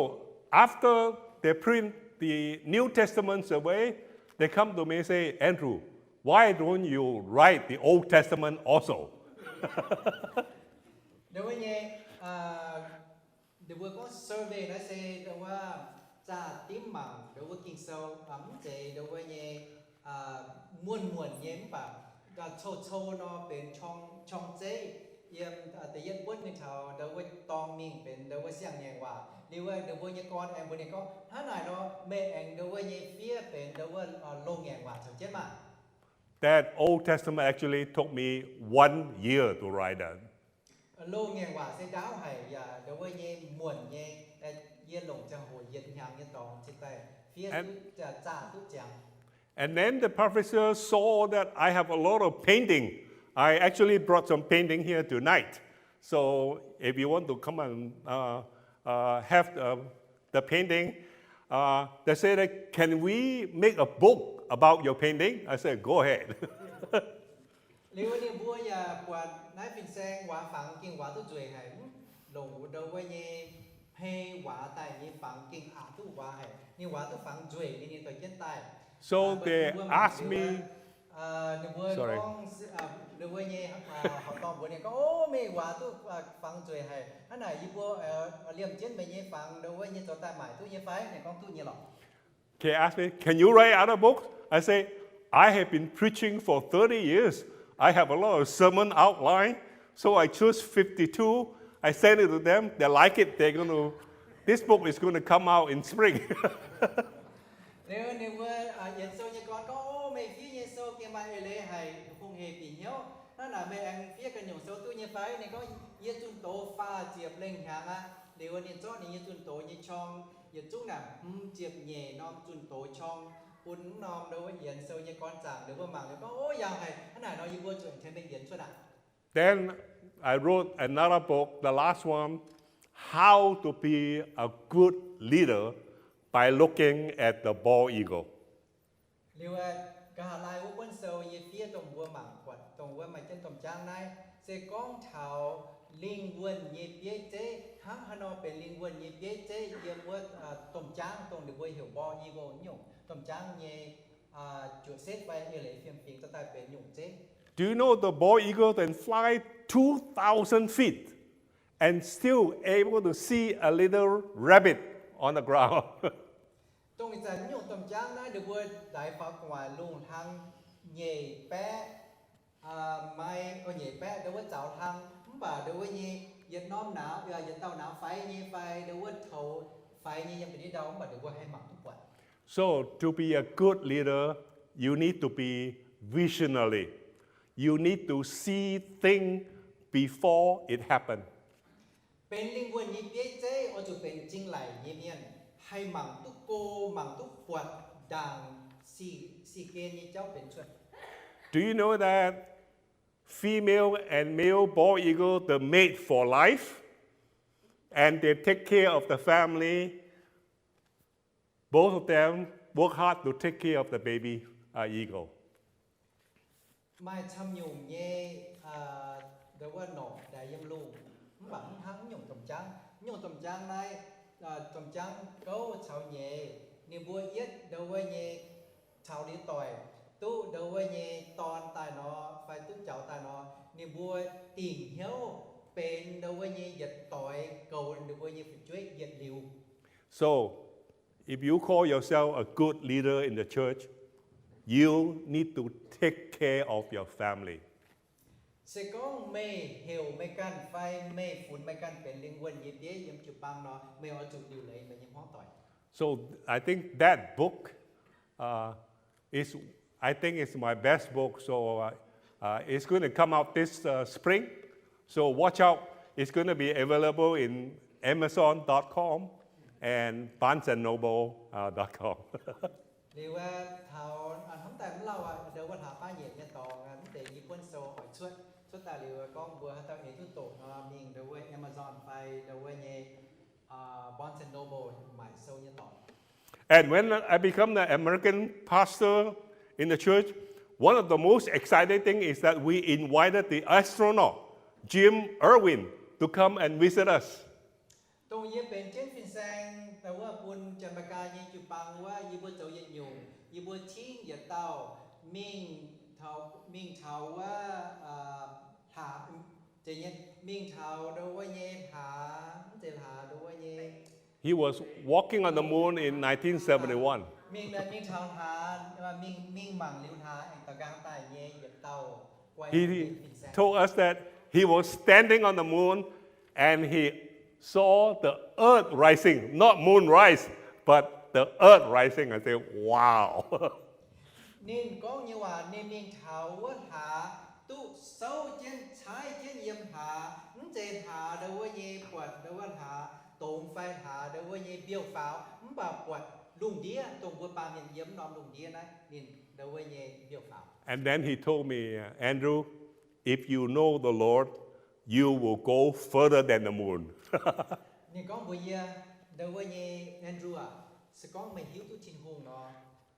after they print the New Testament Survey, they come to me and say, Andrew, why don't you write the Old Testament also? Ndau wuov nyei, ninh mbuo gorngv survey naaiv se ndau wuov zaah dimv mangc ndau wuov Ging-Sou, mv zeiz ndau wuov nyei muonc-muonc nyei, mv baac cou-cou nor benx qorng-zeiv, yiem da'yietv buonv mingh taux ndau wuov dorng mingh benx ndau wuov siang-ngaengc waac. Liuz wuov ndau wuov nyei gorn aengx mbuox ninh gorngv, Hnangv naaic nor meih aengx ndau wuov nyei fiev benx ndau wuov loz-ngaengc waac caux jienv maah! That Old Testament actually took me one year to write that. Loz-ngaengc waac se ndaauv haic yaac ndau wuov nyei muonc nyei, yie longc ziangh hoc yietc hnyangx nyei dorngx cingx daaih fiev duqv, zaah duqv ziangx. And then the professor saw that I have a lot of painting. I actually brought some painting here tonight. So if you want to come and, uh, uh, have, uh, the painting, uh, they said, that, Can we make a book about your painting? I said, Go ahead. Liuz ninh mbuo yaac buatc naaiv fin-saeng waac fangx gengh waac duqv nzueic haic, mv longc ndau wuov nyei hmei waac daaih nyei fangx gengh aqc duqv waac haic. Ninh waac duqv fangx nzueic nyei, ninh dorh jienv daaih. So they asked me, ninh mbuo gorngv, ndau wuov nyei, horqc dorngh mbuox ninh gorngv, O, meih waac duqv fangx nzueic haic. Hnangv naaic yie mbuo liemh jienv meih nyei fangx ndau wuov nyei zoux daaih maaic duqv nyei fai? Ninh gorngv, Duqv nyei lorqc. They asked me, Can you write other books? I say, I have been preaching for thirty years. I have a lot of sermon outline. So I choose fifty-two. I send it to them. They like it. They're going to, this book is going to come out in spring. Liuz ninh mbuo yienx sou nyei gorn gorngv, O, meih fiev nyei sou gengh maaih eix leiz haic, hungh hec bieqc hnyouv. Hnangv naaic meih aengx fiev ganh nyungc sou duqv nyei fai? Ninh gorngv, Yie zunh doz faah ziepc lengh hnyangx aqv. Liuz ninh zorqv ninh nyei zunh doz nyei qorng yietc zungv naaic hmz ziepc nyeic norm zunh doz qorng bun mv norm ndau wuov yienx sou nyei gorn zaangc. Liuz mbuo mangc liuz gorngv, O, yangh haic. Hnangv naaic nor yie mbuo zuqc tengx mienh yienx cuotv aqv. Then I wrote another book, the last one, How to Be a Good Leader by Looking at the Bald Eagle. Liuz nqa'haav laai wuov buonv sou yie fiev dongh mbuo mangc buatc dongh wuov maaih jienv domh jaangv naaiv, se gorngv taux lingh wuonh nyei bieiv zeiv. Hnangv haaix nor benx lingh wuonh nyei bieiv zeiv? Yiem wuov domh jaangv dongh ninh mbuo heuc bald eagle nyungc domh jaangv nyei juoqc setv fai eix leiz fiem-fingx dorh daaih benx nyungc zeiv. Do you know the bald eagle can fly two thousand feet and still able to see a little rabbit on the ground? Dongh ih zanc nyungc domh jaangv naaiv ninh mbuo daix faaux gu'nguaaic lungh hlang nyeic baeqv, maaih nyeic baeqv ndau wuov zaux hlang, mv baac ndau wuov nyei yietc norm nauz, yietc dauh nauz faix nyei fai ndau wuov toux faix nyei yiem ga'ndiev ndau, mv baac ninh mbuo haih mangc duqv buatc. So to be a good leader, you need to be visionary. You need to see things before it happen. Benx lingh wuonh nyei bieiv zeiv oix zuqc benx zingh laic nyei mienh, haih mangc duqv go, mangc duqv buatc ndaangc sic gen nyei jauv benx cuotv. Do you know that female and male bald eagle, they mate for life, and they take care of the family? Both of them work hard to take care of the baby eagle. Maaih camv nyungc nyei ndau wuov norqc daaih yiem lungh, mv baac mv hnangv nyungc domh jaangv. Nyungc domh jaangv naaiv, domh jaangv gouv caux nyeiz, ninh mbuo yietv ndau wuov nyei caux liuz doic, duqv ndau wuov nyei dorn daaih nor fai duqv jaux daaih nor, ninh mbuo dingc hnyouv benx ndau wuov nyei yietc doix goux ninh mbuo nyei fu'jueiv yietc liuz. So if you call yourself a good leader in the church, you need to take care of your family. Se gorngv meih heuc meih ganh fai meih funx meih ganh benx lingh wuonh nyei bieiv yiem jiu-baang nor, meih oix zuqc liuc leiz meih nyei hmuangv doic. So I think that book is, I think it's my best book. So uh, uh, it's going to come out this uh, spring. So watch out. It's going to be available in amazon dot com and barnes and noble dot com. Liuz taux hnamv daaih mv lauh aqv, ndau wuov hlaax baav nyeic nyei dorngx, mv deix yie buonv sou oix cuotv. Cuotv daaih liuz gorngv mbuo haaix dauh eix duqv doqc nor, mingh ndau wuov Amazon fai ndau wuov nyei Barnes and Noble maaic sou nyei dorngx. And when I become the American pastor in the church, one of the most exciting thing is that we invited the astronaut, Jim Irwin, to come and visit us. Dongh yie benx jienv fin-saeng ndau wuov bun Janx-Meigaa nyei jiu-baang wuov, yie mbuo zoux yietc nyungc, yie mbuo cingv yietc dauh mingh taux, mingh taux wuov hlaax, mingh taux ndau wuov nyei hlaax, mv zeiz hlaax, ndau wuov nyei He was walking on the moon in nineteen seventy-one. Mingh, mingh taux hlaax, mingh, mingh mangc liuz hlaax aengx daux nqaang daaih nyei yietc dauh guai fin-saeng. He told us that he was standing on the moon and he saw the earth rising, not moon rise, but the earth rising. I say, wow. Ninh gorngv nyei waac, ninh mingh taux wuov hlaax, duqv souv jienv, caaiv jienv yiem hlaax, mv zeiz hlaax ndau wuov nyei buatc ndau wuov hlaax dongz fai hlaax ndau wuov nyei mbiouh faaux, mv baac buatc lungh ndiev dongh mbuo baamh mienh yiem norm lungh ndiev naaiv ninh ndau wuov nyei mbiouh faaux. And then he told me, Andrew, if you know the Lord, you will go further than the moon. Ninh gorngv mbuox yie, ndau wuov nyei Andrew aac, se gorngv meih hiuv duqv Tin-Hungh nor,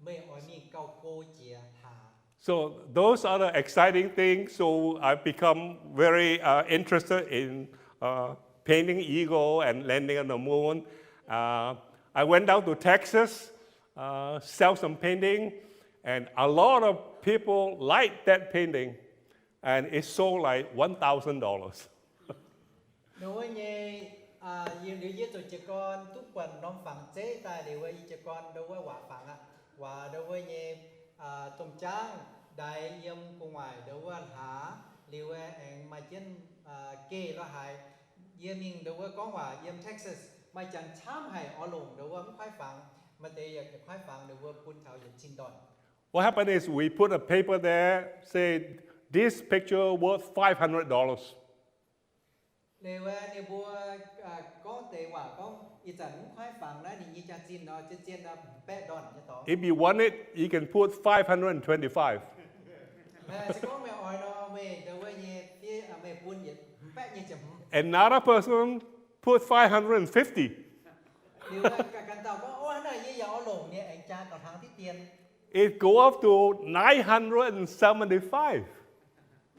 meih oix mingh gauh go jiex hlaax. So those are the exciting things. So I become very uh, interested in uh, painting eagle and landing on the moon. Uh, I went down to Texas, uh, sell some painting, and a lot of people like that painting, and it sold like one thousand dollars. Nduov wuov nyei, yie liuz yie zoux jiez gorn duqv buatc norm fangx zeiv daaih liuz, yie jiez gorn nduov wuov waac fangx aqv. Waac nduov wuov nyei domh jaangv ndaix yiem gu'nguaaic nduov wuov hlaax liuz, aengx maaih jienv geh lo haaix. Yie mingh nduov wuov gorngv waac yiem Texas, maaih janx camv haic oix longc nduov wuov mv kuaaiv fangx. Maaih deix yaac kuaaiv fangx nduov wuov bun taux yietc cin ndorn. What happened is we put a paper there, say, this picture worth five hundred dollars. Liuz ninh mbuo gorngv deix waac gorngv, ih zanc mv kuaaiv fangx naaiv ninh nyei jaax-zinh nor, zien-zien nor, baeqv ndorn nyei dorngx. If you want it, you can put five hundred twenty-five. Se gorngv meih oix nor, meih nduov wuov nyei fiev, meih bun yietc baeqv nyei ziepc hmz. Another person put five hundred fifty. Liuz ganh dauh gorngv, ov, naaiv yie yaac oix longc nyei, aengx jaa gauh hlang diqv dien. It go up to nine hundred seventy-five.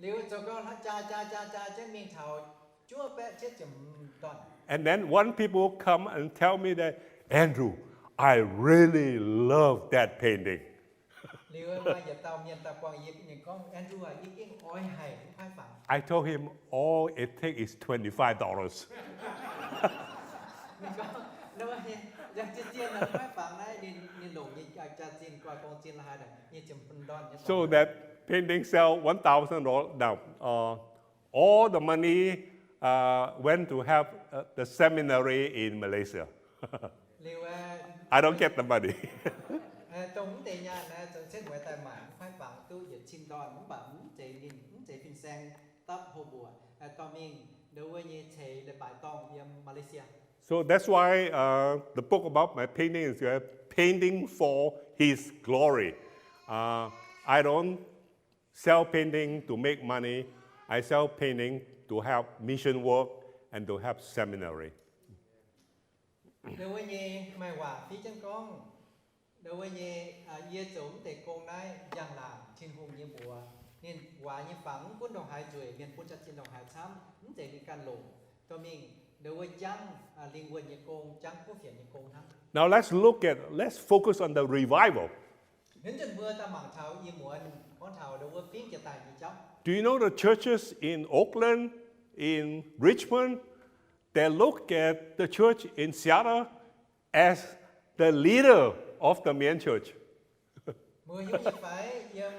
Liuz zoux gau jaa jaa jaa jaa jienv mingh taux juov baeqv cietv ziepc hmz ndorn. And then one people come and tell me that, Andrew, I really love that painting. Liuz maaih yietc dauh mienh daaih buangh yie, ninh gorngv, Andrew aac, yie gengh oix haic mv kuaaiv fangx. I told him, all it takes is twenty-five dollars. Ninh gorngv, yangh zien-zien mv kuaaiv fangx naaiv, ninh longc nyei jaax-zinh guai gong-zinh la'haaix nyic ziepc hmz ndorn nyei. So that painting sell one thousand dollars. Now, uh, all the money uh, went to help uh, the seminary in Malaysia. Liuz, I don't get the money. Dongh mv deix nyaanh naaiv, zoux setv mueiz daaih maaic mv kuaaiv fangx duqv yietc cin ndorn, mv baac mv zeiz ninh, mv zeiz fin-saeng dapv hlo mbuoqc, dorh mingh nduov wuov nyei ceix leiz-baaix dorngh yiem Malaysia. So that's why uh, the book about my painting is uh, Painting for His Glory. Uh, I don't sell painting to make money. I sell painting to help mission work and to help seminary. Nduov wuov nyei maaih waac fiev jienv gorngv, nduov wuov nyei, yie zoux mv deix gong naaiv njang-laangc Tin-Hungh nyei mbuox. Ninh waac nyei fangx mv gunv ndongc haaix nzueic, mienh bun jaax-zinh ndongc haaix camv, mv zeiz ninh ganh longc. Dorh mingh nduov wuov jangv lingh wuonh nyei gong, jangv kuv fienx nyei gong hnangv. Now let's look at, let's focus on the revival. Hnangv nzunc mbuo daaih mangc taux ih muonz gorngv taux nduov wuov fingx jiex daaih nyei jauv. Do you know the churches in Oakland, in Richmond, they look at the church in Seattle as the leader of the main church? Mbuo hiuv nyei fai, yiem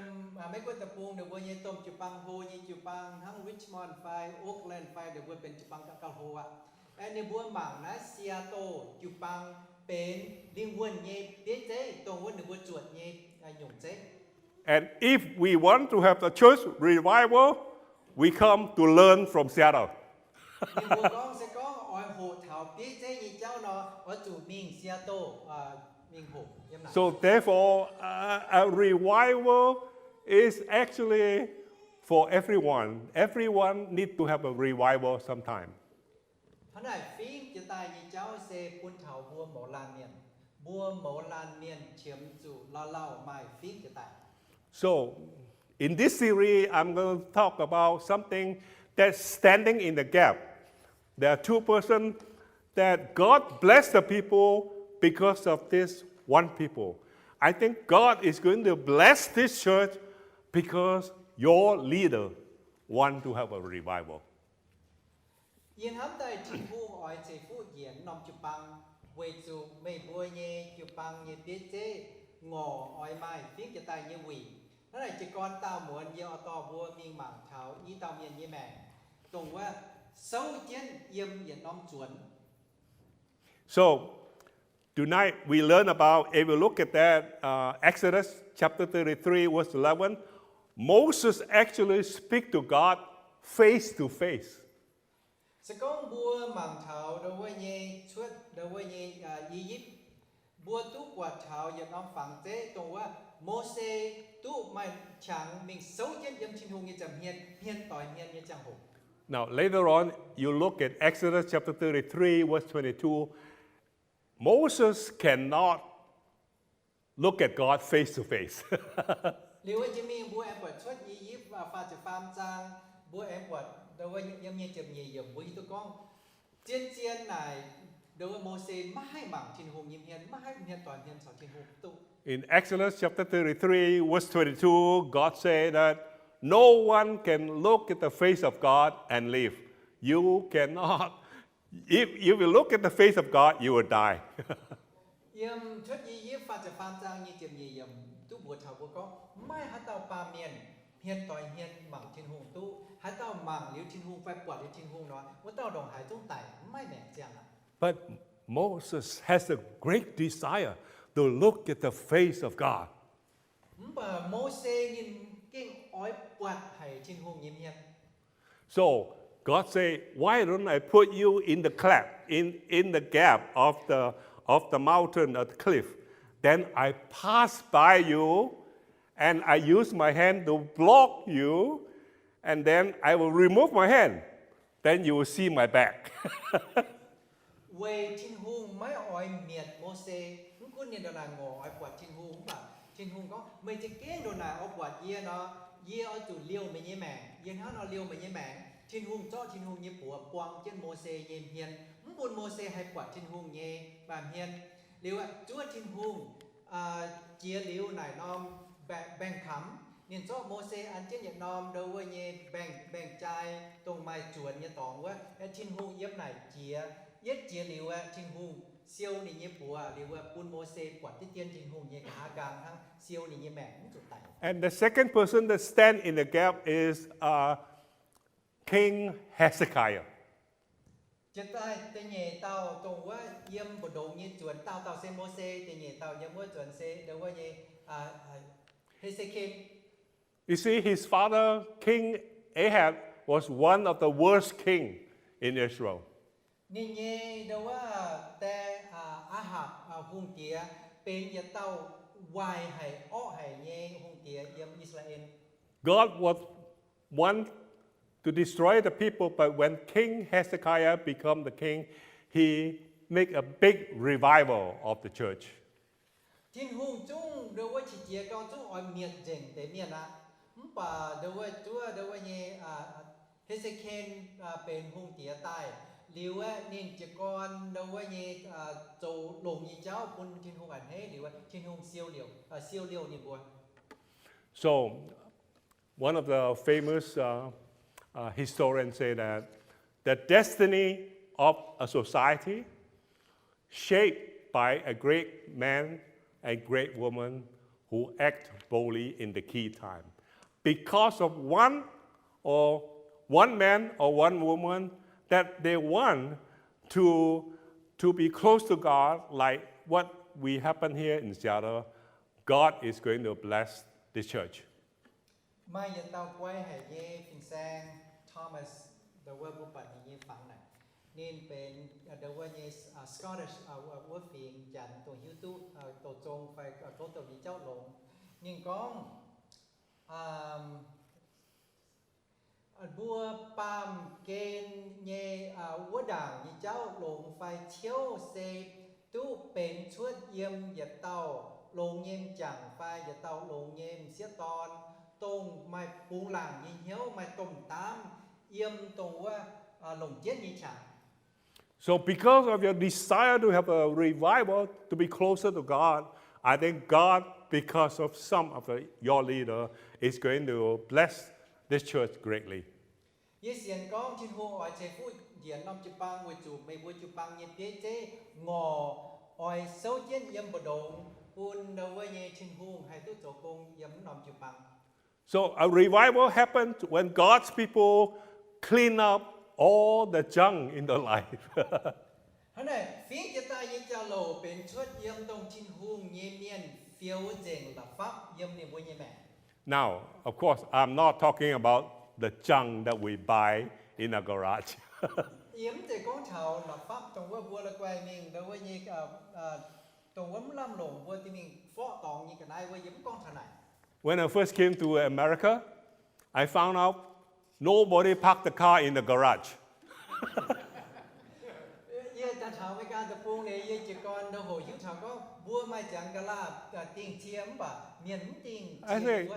Meiv Guoqv deic-bung ninh mbuo nyei domh jiu-baang hlo nyei jiu-baang hnangv Richmond fai Oakland fai ninh mbuo benx jiu-baang gauh hlo aqv. Ninh mbuo mangc naaiv Seattle jiu-baang benx lingh wuonh nyei bieiv zeiv, dongh wuov ninh mbuo zuotc nyei nyungc zeiv. And if we want to have the church revival, we come to learn from Seattle. Ninh mbuo gorngv se gorngv oix hoqc taux bieiv zeiv nyei jauv nor, oix zuqc mingh Seattle mingh hoqc yiem naaic. So therefore, uh, a revival is actually for everyone. Everyone need to have a revival sometime. Hnangv naaic fingx jiex daaih nyei jauv se bun taux mbuo mouz laanh mienh. Mbuo mouz laanh mienh qiemx zuqc lauh lauh maaih fingx jiex daaih. So, in this series, I'm going to talk about something that's standing in the gap. There are two persons that God bless the people because of this one people. I think God is going to bless this church because your leader want to have a revival. Yie hnamv daaih Tin-Hungh oix ceix fuqv njiec norm jiu-baang, weic zuqc meih mbuo nyei jiu-baang nyei bieiv zeiv ngorc oix maaih fingx jiex daaih nyei wuic. Hnangv naaic jiez gorn daauh muonz yie oix dorh mbuo mingh mangc taux i dauh mienh nyei maengc, dongh wuov souv jienv yiem yietc norm zuonx. So, tonight we learn about, if we look at that, uh, Exodus chapter thirty-three, verse eleven, Moses actually speak to God face to face. Se gorngv mbuo mangc taux ndo wuov nyei cuotv ndo wuov nyei I^yipv, mbuo duqv buatc taux yietc norm fangx zeiv dongh wuov Mose duqv maaih qangx mingh souv jienv yiem Tin-Hungh nyei nza'hmien, hmien doix hmien nyei ziangh hoc. Now, later on, you look at Exodus chapter thirty-three, verse twenty-two. Moses cannot look at God face to face. Liuz wuov jiex mingh mbuo aengx buatc Cuotv I^yipv faah ziepc faam zaang, mbuo aengx buatc ndo wuov yiem nyei ziepc nyeic yiemc mbuo hiuv duqv gorngv, zien-zien naaic ndo wuov Mose maiv haih mangc Tin-Hungh nyei hmien, maiv haih hmien doic hmien caux Tin-Hungh duqv. In Exodus chapter thirty-three, verse twenty-two, God said that no one can look at the face of God and live. You cannot. If you will look at the face of God, you will die. Yiem Cuotv I^yipv faah ziepc faam zaang nyei ziepc nyeic yiemc duqv mbuox taux mbuo gorngv, maiv maaih haaix dauh baamh mienh hmien doic hmien mangc Tin-Hungh duqv. Haaix dauh mangc liuz Tin-Hungh fai buatc liuz Tin-Hungh nor, wuov dauh ndongc haaix zungv daic, maiv maengc ziangh aqv. But Moses has a great desire to look at the face of God. Mv baac Mose ninh gengh oix buatc haic Tin-Hungh nyei hmien. So God said, why don't I put you in the cleft, in, in the gap of the, of the mountain, of the cliff? Then I pass by you, and I use my hand to block you, and then I will remove my hand. Then you will see my back. Weic Tin-Hungh maiv oix mietc Mose, mv gunv ninh ndongc naaic ngorc oix buatc Tin-Hungh, mv baac Tin-Hungh gorngv, meih za'gengh ndongc naaic oix buatc yie nor, yie oix zuqc liouh meih nyei maengc. Yie hnangv nor liouh meih nyei maengc. Tin-Hungh zorqv Tin-Hungh nyei buoz buang jienv Mose nyei hmien, mv bun Mose haih buatc Tin-Hungh nyei baamh hmien. Liuz zuov Tin-Hungh jiex liuz naaic norm mbaengx-kamx, ninh zorqv Mose an jienv yietc norm ndo wuov nyei mbaengx-jai, dongh maaih zuonx nyei dorngx wuov. Tin-Hungh yiem naaic jiex. Yietv jiex liuz aeqv, Tin-Hungh siou ninh nyei buoz liuz wuov, bun Mose buatc diqv dien Tin-Hungh nyei nqa'haav nqaang hnangv, siou ninh nyei maengc mv zuqc daic. And the second person that stand in the gap is, uh, King Hezekiah. Jiex daaih da'nyeic dauh dongh wuov yiem mbu'ndongx nyei zuonx, dauh dauh se Mose, da'nyeic dauh yiem wuov zuonx se ndo wuov nyei He^se^ken. You see, his father, King Ahab, was one of the worst king in Israel. Ninh nyei ndo wuov die, Aa^hapc hungh diex benx yietc dauh waaic haic, orqv haic nyei hungh diex yiem I^saa^laa^en. God was want to destroy the people, but when King Hezekiah become the king, he make a big revival of the church. Tin-Hungh zungv ndo wuov qiex jiez gau zungv oix mietc nzengc deix mienh aqv. Mv baac ndo wuov zuov ndo wuov nyei He^se^ken benx hungh diex daaih liuz aeqv, ninh jiez gorn ndo wuov nyei zoux longx nyei jauv bun Tin-Hungh a'hneiv liuz, Tin-Hungh siou liouh, siou liouh ninh mbuo. So, one of the famous, uh, uh, historians say that the destiny of a society shaped by a great man and great woman who act boldly in the key time. Because of one or one man or one woman that they want to, to be close to God, like what we happen here in Seattle, God is going to bless the church. Maaih yietc dauh guai haic nyei fin-saeng, Thomas, ndo wuov mbuo buatc ninh nyei fangx naaic. Ninh benx ndo wuov nyei Scottish wuov fingx Janx dongh hiuv duqv douc zong fai gouv douc nyei jauv longx. Ninh gorngv, mbuo baamh gen nyei wuov ndaangc nyei jauv longx fai ciouv se duqv benx cuotv yiem yietc dauh longx nyei m'jangc fai yietc dauh longx nyei m'sieqv dorn, dongh maaih bungx laangc nyei hnyouv, maaih domh daamv, yiem dongh wuov longc jienv nyei qangx. So because of your desire to have a revival, to be closer to God, I think God, because of some of the, your leader, is going to bless this church greatly. Yie sienx gorngv Tin-Hungh oix ceix fuqv njiec norm jiu-baang weic zuqc meih mbuo jiu-baang nyei bieiv zeiv ngorc oix souv jienv yiem mbu'ndongx bun ndo wuov nyei Tin-Hungh haih duqv zoux gong yiem norm jiu-baang. So a revival happens when God's people clean up all the junk in their life. Hnangv naaic, fingx jiez daaih nyei jauv-louc benx cuotv yiem dongh Tin-Hungh nyei mienh fioux nzengc la'fapv yiem ninh mbuo nyei maengc. Now, of course, I'm not talking about the junk that we buy in a garage. Yie mv zeiz gorngv taux la'fapv dongh wuov mbuo la'guaih mingh ndo wuov nyei, dongh wuov mv lamh longc mbuo dingh mingh forqv dorngx nyei ga'naaiv wuov, yie mv gorngv taux naaic. When I first came to America, I found out nobody park the car in the garage. Yie daaih taux America deic-bung nyei, yie jiez gorn ndo hoc hiuv taux gorngv Mbuo maaih ziangx ga'laa dingh cie mv baac mienh mv dingh cie.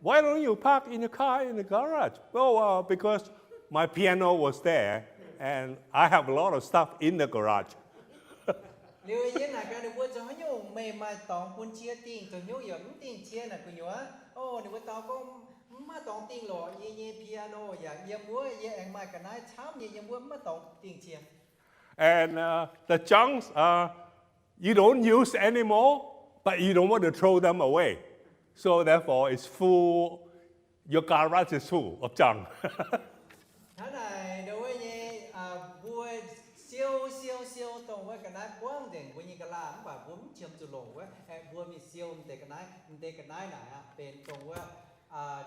Why don't you park in your car in the garage? Oh, well, because my piano was there, and I have a lot of stuff in the garage. Liuz yie naaic gaax ninh mbuo, Zoux haaix nyungc meih maaih dorngx bun cie dingh, zoux haaix nyungc yaac mv dingh cie naaic gu'nyuoz? O, ninh mbuo dau gorngv, Mv maaih dorngx dingh lorqc, yie nyei piano yaac yiem wuov, yie aengx maaih ga'naaiv camv nyei yiem wuov, mv maaih dorngx dingh cie. And uh, the junks uh, you don't use anymore, but you don't want to throw them away. So therefore, it's full. Your garage is full of junk. Hnangv naaic ndau wuov nyei, mbuo siou siou siou dongh wuov ga'naaiv buangv nzengc mbuo nyei ga'laa mv baac mbuo mv qiemx zuqc longc wuov, aengx mbuo mingh siou m'deix ga'naaiv, m'deix ga'naaiv naaic aqv benx dongh wuov,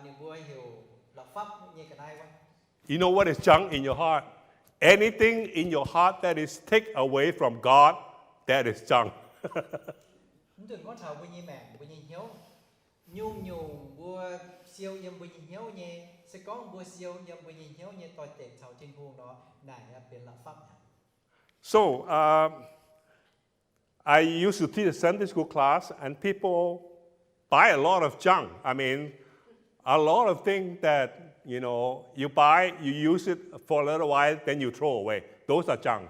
ninh mbuo heuc la'fapv nyei ga'naaiv wuov. You know what is junk in your heart? Anything in your heart that is take away from God, that is junk. Mv nzunc gorngv taux mbuo nyei maengc, mbuo nyei hnyouv, nyungc-nyungc mbuo siou yiem mbuo nyei hnyouv nyei, se gorngv mbuo siou yiem mbuo nyei hnyouv nyei doix-dekc caux Tin-Hungh nor, naaic benx la'fapv aqv. So, uh, I used to teach a Sunday school class, and people buy a lot of junk. I mean, a lot of things that, you know, you buy, you use it for a little while, then you throw away. Those are junk.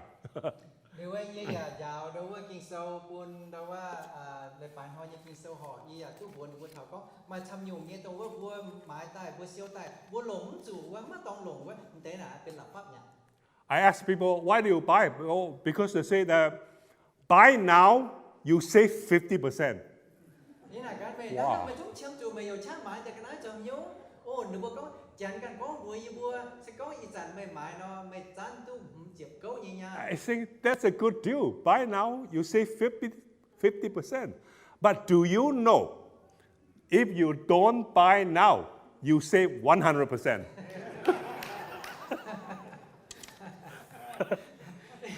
Liuz yie yaac njaaux ndau wuov Ging-Sou bun ndau wuov leiz-baaix hnoi nyei Ging-Sou horqc, yie yaac duqv mbuox ninh mbuo taux gorngv maaih camv nyungc nyei dongh wuov mbuo maaiz daaih, mbuo siou daaih, mbuo longc mv zuqc wuov, maiv dorngx longc wuov, m'deix naaic benx la'fapv mi'aqv. I ask people, why do you buy? Oh, because they say that buy now, you save fifty percent. Yie naaic gaax meih, hnangv meih zungv qiemx zuqc meih youc qaqv maaiz deix ga'naaiv zoux haaix nyungc? O, ninh mbuo gorngv, Janx ganh gorngv mbuox yie mbuo, se gorngv ih zanc meih maaiz nor, meih zanv duqv hmz ziepc gouv nyei nyaanh. I think that's a good deal. Buy now, you save fifty, fifty percent. But do you know, if you don't buy now, you save one hundred percent.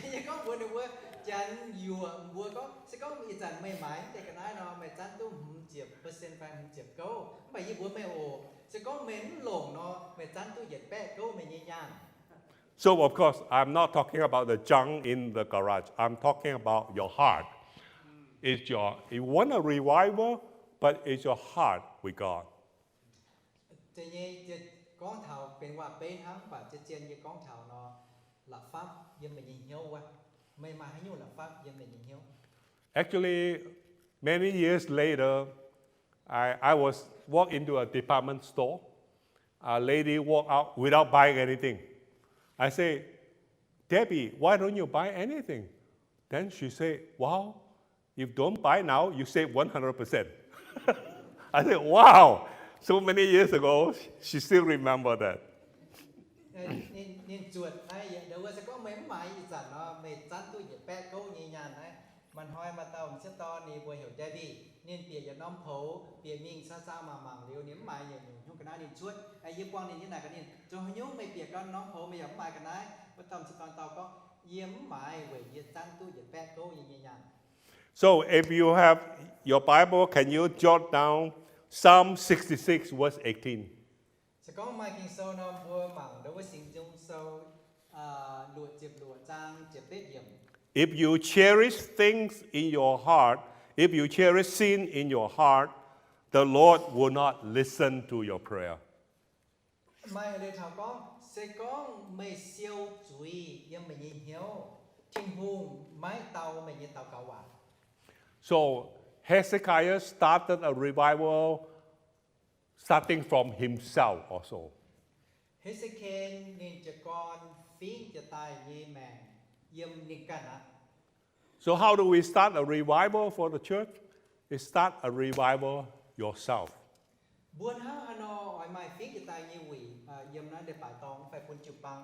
Yie gorngv mbuox ninh mbuo, Janx yuoqc mbuo gorngv, se gorngv ih zanc meih maaiz deix ga'naaiv nor, meih zanv duqv hmz ziepc percent fai hmz ziepc gouv. Mv baac yie mbuox meih oc, se gorngv meih mv longc nor, meih zanv duqv yietc baeqv gouv meih nyei nyaanh. So of course, I'm not talking about the junk in the garage. I'm talking about your heart. It's your, you want a revival, but it's your heart with God. Da'nyeic, gorngv taux benx waac-beiv hnangv, mv baac zien-zien yie gorngv taux nor, la'fapv yiem meih nyei hnyouv wuov. Meih maaih haaix nyungc la'fapv yiem meih nyei hnyouv? Actually, many years later, I, I was walk into a department store. A lady walk out without buying anything. I say, Debbie, why don't you buy anything? Then she said, Wow, if don't buy now, you save one hundred percent. I said, Wow, so many years ago, she still remember that. Ninh, ninh zuotc naaiv yietc ndau wuov, se gorngv meih mv maaiz ih zanc nor, meih zanv duqv yietc baeqv gouv nyei nyaanh naaiv. Maaih hnoi maaih dauh m'sieqv dorn ninh mbuo heuc Debbie, ninh bieqc yietc norm poux, bieqc mingh saang-saang mangc-mangc liuz, ninh mv maaiz yietc nyungc hnyouv ga'naaiv ninh cuotv. Yie buangh ninh, yie naaic gaax ninh, Zoux haaix nyungc meih bieqc gau norm poux meih yaac mv maaiz ga'naaiv? Wuov dauh m'sieqv dorn dau gorngv, Yie mv maaiz weic yie zanv duqv yietc baeqv gouv nyei nyaanh. So if you have your Bible, can you jot down Psalm sixty-six, verse eighteen? Se gorngv maaih Ging-Sou nor, mbuo mangc ndau wuov Singx Nzung Sou luoqc ziepc luoqc zaang ziepc betv yiemc. If you cherish things in your heart, if you cherish sin in your heart, the Lord will not listen to your prayer. Maaih leiz taux gorngv, se gorngv meih siou zuiz yiem meih nyei hnyouv, Tin-Hungh maiv dau meih nyei daux gaux waac. So Hezekiah started a revival starting from himself also. He^se^ken ninh jiez gorn fingv jiez daaih nyei maengc yiem ninh ganh aqv. So how do we start a revival for the church? Is start a revival yourself. Mbuo hnangv haaix nor oix maaih fingv jiez daaih nyei wuic yiem naaiv leiz-baaix dorngx fai bun jiu-baang?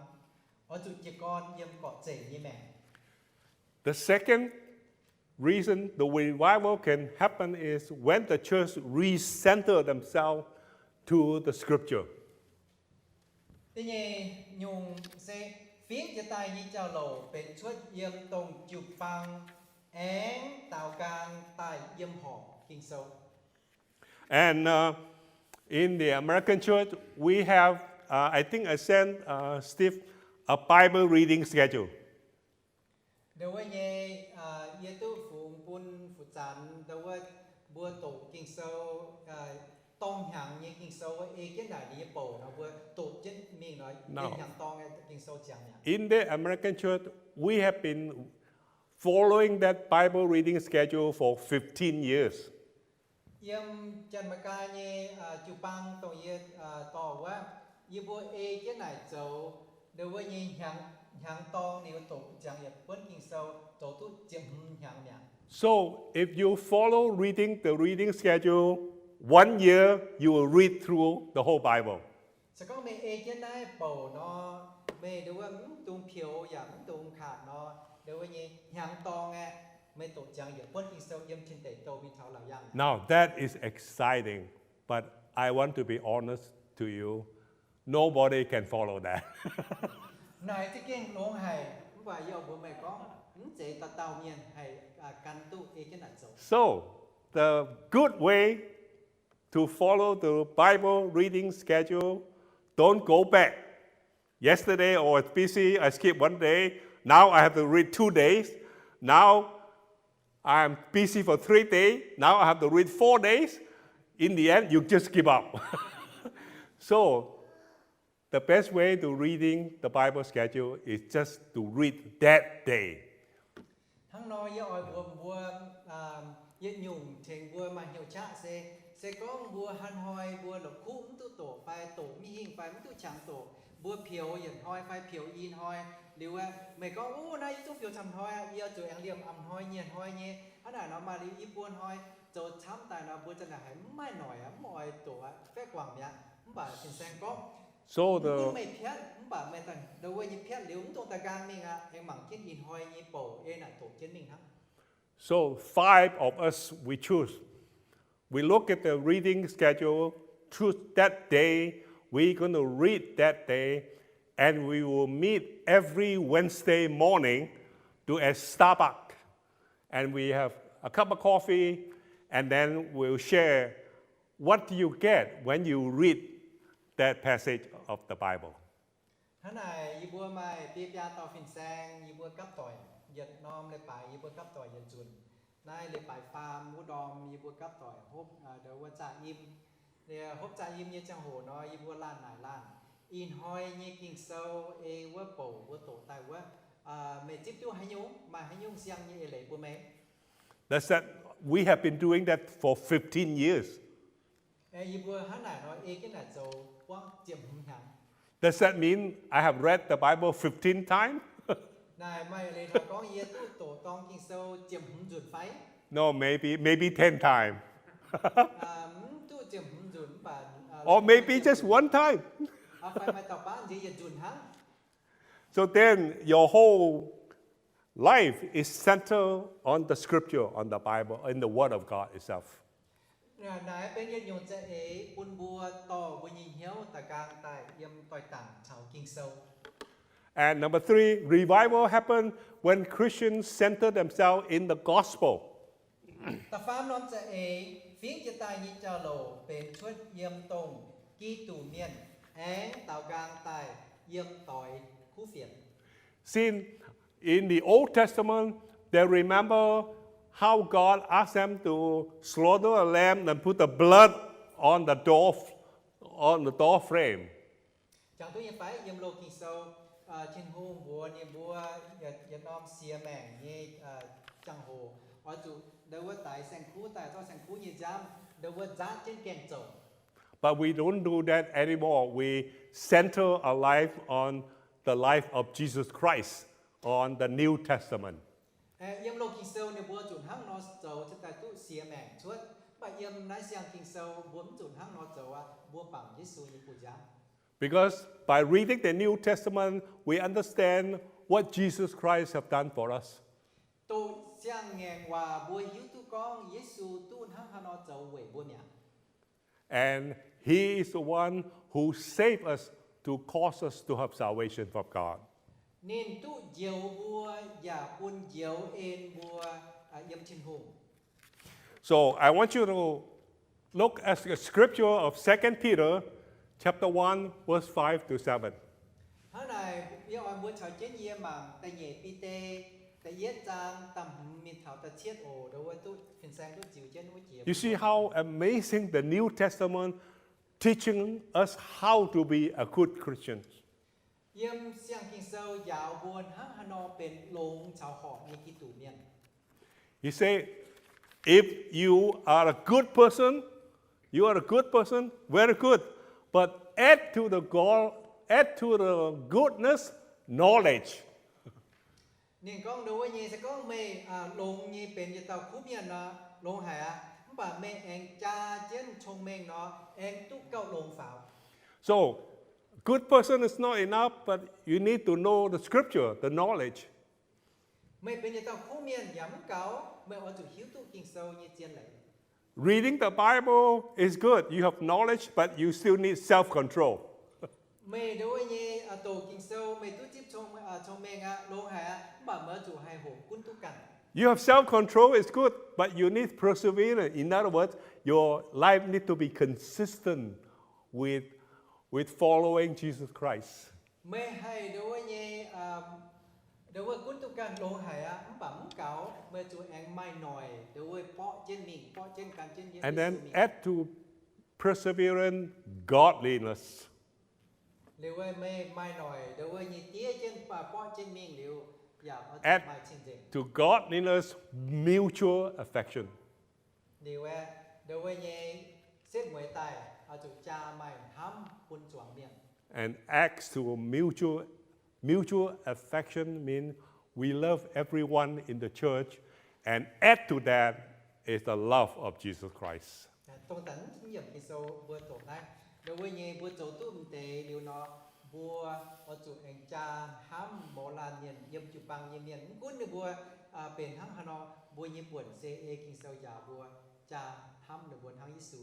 Oix zuqc jiez gorn yiem gorqv-zengc nyei maengc. The second reason the revival can happen is when the church recenter themselves to the scripture. Da'nyeic nyungc se fingv jiez daaih nyei jauv-louc benx cuotv yiem dongh jiu-baang aengx daaux nqaang daaih yiem horpc Ging-Sou. And uh, in the American church, we have, uh, I think I sent uh, Steve a Bible reading schedule. Ndau wuov nyei, yie duqv fungx bun fu'jueiv zanc ndau wuov mbuo doqc Ging-Sou, dorng hnyangx nyei Ging-Sou wuov ei jienv naaic ninh nyei bouc nor, mbuo doqc jienv mingh nor, hnyangx dorng nyei Ging-Sou ziangx mi'aqv. In the American church, we have been following that Bible reading schedule for fifteen years. Yiem Janx-Megaa nyei jiu-baang dongh yie dorh wuov, yie mbuo ei jienv naaic zoux ndau wuov nyei hnyangx, hnyangx dorng liuz doqc ziangx yietc buonv Ging-Sou, zoux duqv ziepc hmz hnyangx mi'aqv. So, if you follow reading the reading schedule, one year you will read through the whole Bible. Se gorngv meih ei jienv naaiv bouc nor, meih ndau wuov mv dungx pioux yaac mv dungx katc nor, ndau wuov nyei hnyangx dorng aeqv, meih doqc ziangx yietc buonv Ging-Sou yiem cin-deic douh mingh taux laauc yaangh. Now that is exciting, but I want to be honest to you. Nobody can follow that. Naaic za'gengh longx haic, mv baac yie oix mbuox meih gorngv, mv zeiz dauh dauh mienh haih gan duqv ei jienv naaic zoux. So, the good way to follow the Bible reading schedule, don't go back. Yesterday I was busy, I skipped one day. Now I have to read two days. Now I'm busy for three days. Now I have to read four days. In the end, you just give up. So, the best way to reading the Bible schedule is just to read that day. Hnangv nor yie oix mbuox mbuo, yietc nyungc tengx mbuo maaih hnyouv qaqv se, se gorngv mbuo haaix hnoi mbuo la'kuqv mv duqv doqc fai doqc mv hingh fai mv duqv qangx doqc, mbuo pioux yietc hnoi fai pioux i hnoi liuz, meih gorngv, Uv, naaiv yie zungv pioux camv hnoi aqv, yie zuqc aengx liemh a'hnoi nyei hnoi nyei. Hnangv naaic nor maaih liuz i buo hnoi zoux camv daaih nor, mbuo za'naaic haiz mv maaih noic aqv, mv oix doqc aqv, faeqv guangc mi'aqv. Mv baac fin-saeng gorngv, So the, mv gunv meih piatv, mv baac meih ndau wuov nyei piatv liuz mv dungx daaih nqaang mingh aqv, aengx mangc jienv ih hnoi nyei bouc ei naaic doqc jienv mingh hnangv. So five of us, we choose. We look at the reading schedule, choose that day, we're going to read that day, and we will meet every Wednesday morning to a Starbucks. And we have a cup of coffee, and then we'll share what you get when you read that passage of the Bible. Hnangv naaic yie mbuo maaih biei biaa dauh fin-saeng, yie mbuo gapv doic yietc norm leiz-baaix, yie mbuo gapv doic yietc nzunc. Naaiv leiz-baaix faam wuov ndorm yie mbuo gapv doic hopv, ndau wuov zaah yim. Hopv zaah yim nyei ziangh hoc nor, yie mbuo laanh naaic laanh, ih hnoi nyei Ging-Sou ei wuov bouc mbuo doqc daaih wuov, meih zipv duqv haaix nyungc, maaih haaix nyungc siang nyei eix leiz bun meih? That's that we have been doing that for fifteen years. Yie mbuo hnangv naaic nor ei jienv naaic zoux buangv ziepc hmz hnyangx. Does that mean I have read the Bible fifteen times? Naaic maaih leiz taux gorngv yie duqv doqc dorng Ging-Sou ziepc hmz nzunc fai? No, maybe, maybe ten times. Mv duqv ziepc hmz nzunc mv baac, or maybe just one time. Fai maaih dauh baav nziex yietc nzunc hnangv. So then your whole life is centered on the scripture, on the Bible, in the Word of God itself. Naaiv benx yietc nyungc za'eix bun mbuo dorh mbuo nyei hnyouv daaih nqaang daaih yiem doix-dangc caux Ging-Sou. And number three, revival happen when Christians center themselves in the gospel. Da'faam norm za'eix fingx jiex daaih nyei jauv-louc benx cuotv yiem dongh Giduc mienh aengx daaux nqaang daaih yiem doix kuv fienx. Since in the Old Testament, they remember how God asked them to slaughter a lamb and put the blood on the door, on the door frame. Jangx duqv nyei fai? Yiem loz Ging-Sou, Tin-Hungh mbuox ninh mbuo yietc norm siex maengc nyei ziangh hoc oix zuqc ndau wuov daix saeng-kuv daaih, zorqv saeng-kuv nyei nziaamv ndau wuov nzaatv jienv gaengh zoux. But we don't do that anymore. We center our life on the life of Jesus Christ on the New Testament. Yiem loz Ging-Sou ninh mbuo zuqc hnangv nor zoux cingx daaih duqv siex maengc cuotv. Mv baac yiem naaiv siang Ging-Sou mbuo mv zuqc hnangv nor zoux aqv. Mbuo bangc Yesu nyei buoz-nziaamv. Because by reading the New Testament, we understand what Jesus Christ have done for us. Doqc Siang-Ngaengc Waac mbuo hiuv duqv gorngv Yesu duqv hnangv haaix nor zoux weic mbuo mi'aqv. And he is the one who saved us to cause us to have salvation from God. Ninh duqv njoux mbuo yaac bun njoux en mbuo yiem Tin-Hungh. So I want you to look at the scripture of Second Peter chapter one, verse five to seven. Hnangv naaic, yie oix mbuo caux jienv yie mangc da'nyeic Bide da'yietv zaang da'hmz mingh taux da'cietv oc, ndau wuov duqv fin-saeng duqv ziux jienv wuov jiex. You see how amazing the New Testament teaching us how to be a good Christian. Yiem Siang-Ging-Sou njaaux mbuo hnangv haaix nor benx longx caux horpc nyei Giduc mienh. He said, if you are a good person, you are a good person, very good. But add to the go- add to the goodness, knowledge. Ninh gorngv ndau wuov nyei, se gorngv meih longx nyei benx yietc dauh kuv mienh nor, longx haic aqv. Mv baac meih aengx jaa jienv cong-mengh nor, aengx duqv gauh longx faaux. So, good person is not enough, but you need to know the scripture, the knowledge. Meih benx yietc dauh kuv mienh yaac mv gaux, meih oix zuqc hiuv duqv Ging-Sou nyei zien leiz. Reading the Bible is good. You have knowledge, but you still need self-control. Meih ndau wuov nyei doqc Ging-Sou, meih duqv zipv cong-mengh aqv, longx haic aqv, mv baac meih oix zuqc haih hoqc gunv duqv ganh. You have self-control is good, but you need perseverance. In other words, your life need to be consistent with, with following Jesus Christ. Meih haih ndau wuov nyei, ndau wuov gunv duqv ganh longx haic aqv, mv baac mv gaux, meih zuqc aengx maaih noic ndau wuov borqv jienv mingh, borqv jienv gan jienv Yesu mingh. And then add to perseverance, godliness. Liuz meih maaih noic ndau wuov nyei diev jienv, borqv jienv mingh liuz, yaac oix zuqc maaih cing-nzengc. To godliness, mutual affection. Liuz aeqv, ndau wuov nyei setv mueiz daaih oix zuqc jaa maaih hnamv bun zuangx mienh. And acts to mutual, mutual affection mean we love everyone in the church, and add to that is the love of Jesus Christ. Dongh daaih mv yiemc Ging-Sou mbuo doqc naaiv, ndau wuov nyei mbuo zoux duqv m'deix liuz nor, mbuo oix zuqc aengx jaa hnamv mouz laanh mienh yiem jiu-baang nyei mienh, mv gunv ninh mbuo benx hnangv haaix nor, mbuo nyei buonc se ei Ging-Sou njaaux mbuo jaa hnamv ninh mbuo hnangv Yesu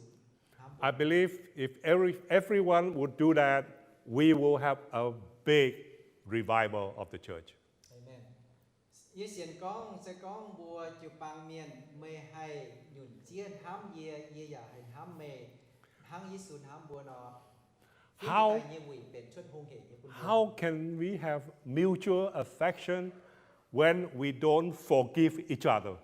hnamv mbuo. I believe if every, everyone would do that, we will have a big revival of the church. Yie sienx gorngv se gorngv mbuo jiu-baang mienh meih haih nyunc zieqv hnamv yie, yie yaac haih hnamv meih hnangv Yesu hnamv mbuo nor, fingx daaih nyei wuic benx cuotv hungh hec nyei bun mbuo. How can we have mutual affection when we don't forgive each other?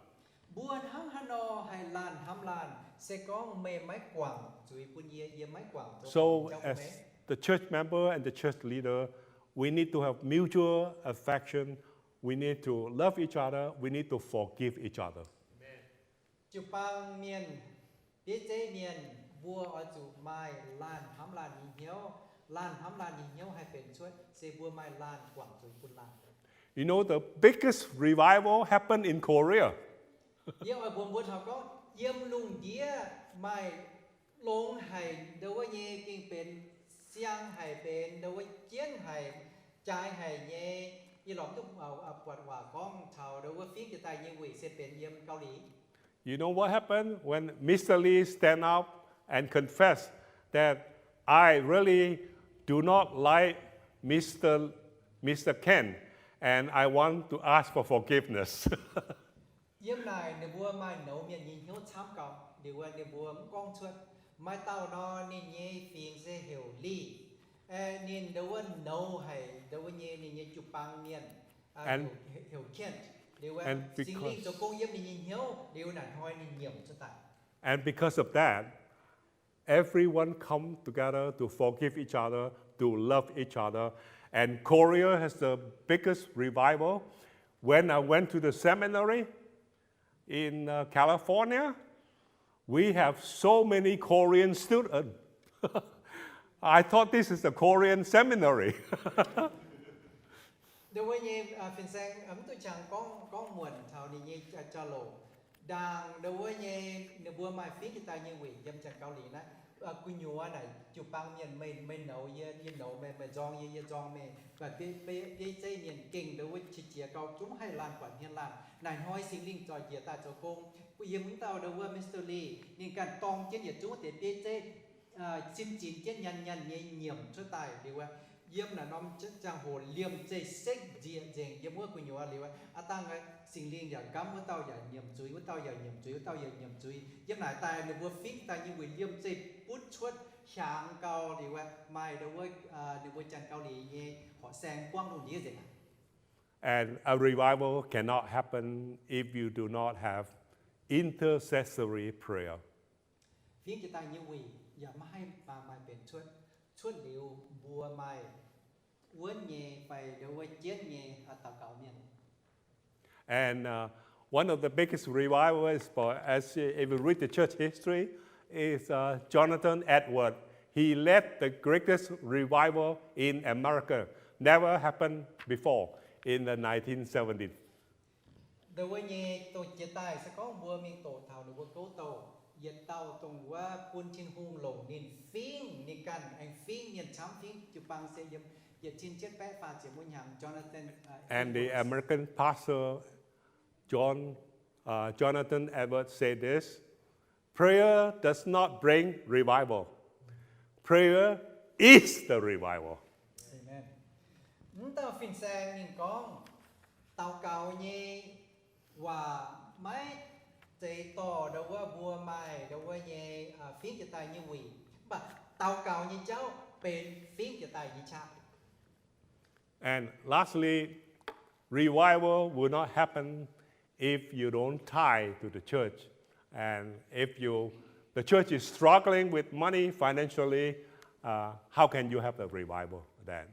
Mbuo hnangv haaix nor haih laanh hnamv laanh, se gorngv meih maiv guangc zuiz bun yie, yie maiv guangc zoux So as the church member and the church leader, we need to have mutual affection. We need to love each other. We need to forgive each other. Jiu-baang mienh, bieiv zeiv mienh, mbuo oix zuqc maaih laanh hnamv laanh nyei hnyouv. Laanh hnamv laanh nyei hnyouv haih benx cuotv se mbuo maaih laanh guangc zuiz bun laanh. You know, the biggest revival happened in Korea. Yie oix mbuox mbuo taux gorngv yiem lungh ndiev maaih longx haic ndau wuov nyei gengh benx siang haic, benx ndau wuov jienv haic, jaaix haic nyei. Yie lorz duqv buatc waac gorngv taux ndau wuov fingx jiex daaih nyei wuic se benx yiem Gau Lih. You know what happened when Mister Lee stand up and confess that I really do not like Mister, Mister Ken, and I want to ask for forgiveness. Yiem naaic ninh mbuo maaih nouz mienh nyei hnyouv camv gauh, liuz ninh mbuo mv gorngv cuotv. Maaih dauh nor, ninh nyei fingx se heuc Lih. Ninh ndau wuov nouz haic ndau wuov nyei ninh nyei jiu-baang mienh, heuc Kent. Liuz Singx Lingh zoux gong yiem ninh nyei hnyouv, liuz naaic hnoi ninh nyiemc cuotv daaih. And because of that, everyone come together to forgive each other, to love each other. And Korea has the biggest revival. When I went to the seminary in uh, California, we have so many Korean students. I thought this is a Korean seminary. Ndau wuov nyei fin-saeng mv duqv qangx gorngv, gorngv muonc taux ninh nyei jauv-louc. Ndaangc ndau wuov nyei ninh mbuo maaih fingx jiex daaih nyei wuic yiem Janx-Gau Lih naaiv. Gu'nyuoz naaic jiu-baang mienh, meih, meih nouz yie, yie nouz meih, meih nzorng yie, yie nzorng meih. Mv baac bieiv zeiv mienh gengh ndau wuov qiex jiez gau, zungv haih laanh buatc hmien laanh. Naaic hnoi Singx Lingh zorc njiec daaih zoux gong, yiem wuov dauh ndau wuov Mister Lee, ninh ganh dorng jienv yietc zungv deix bieiv zeiv, sin zinx jienv nyanc nyanc nyei nyiemc cuotv daaih liuz, yiem naaic norm ziangh hoc liemh zeih sekv nzieqc nzengc yiem wuov gu'nyuoz liuz, aav dangh Singx Lingh yaac nqamv wuov dauh yaac nyiemc zuiz, wuov dauh yaac nyiemc zuiz, wuov dauh yaac nyiemc zuiz. Yiem naaic daaih ninh mbuo fingx daaih nyei wuic liemh zeih butv cuotv hiaangx gau liuz, maaih ndau wuov ninh mbuo Janx-Gau Lih nyei horqc saeng buangv lungh ndiev nzengc aqv. And a revival cannot happen if you do not have intercessory prayer. Fingx jiex daaih nyei wuic yaac maiv haih maaih benx cuotv, cuotv liuz mbuo maaih wuonv nyei fai ndo wuov jienv nyei daux gaux mienh. And uh, one of the biggest revivalists, for, as if you read the church history, is uh, Jonathan Edwards. He led the greatest revival in America. Never happened before in the nineteen seventies. Ndo wuov nyei dongh jiex daaih se gorngv mbuo mingh doqc taux ninh mbuo gouv douh, yietc dauh dongh wuov bun Tin-Hungh longc ninh fingx ninh ganh aengx fingx mienh camv fingx jiu-baang se yiem yietc cin cietv baeqv faah ziepc wuov hnyangx, Jonathan uh, And the American pastor John uh, Jonathan Edwards said this: Prayer does not bring revival. Prayer is the revival. Amen. Mv dauh fin-saeng ninh gorngv, daux gaux nyei waac maiv zeiz dorh ndo wuov mbuo maaih ndo wuov nyei fingx jiex daaih nyei wuic, mv baac daux gaux nyei jauv benx fingx jiex daaih nyei qaqv. And lastly, revival will not happen if you don't tie to the church. And if you, the church is struggling with money financially, uh, how can you have a revival then?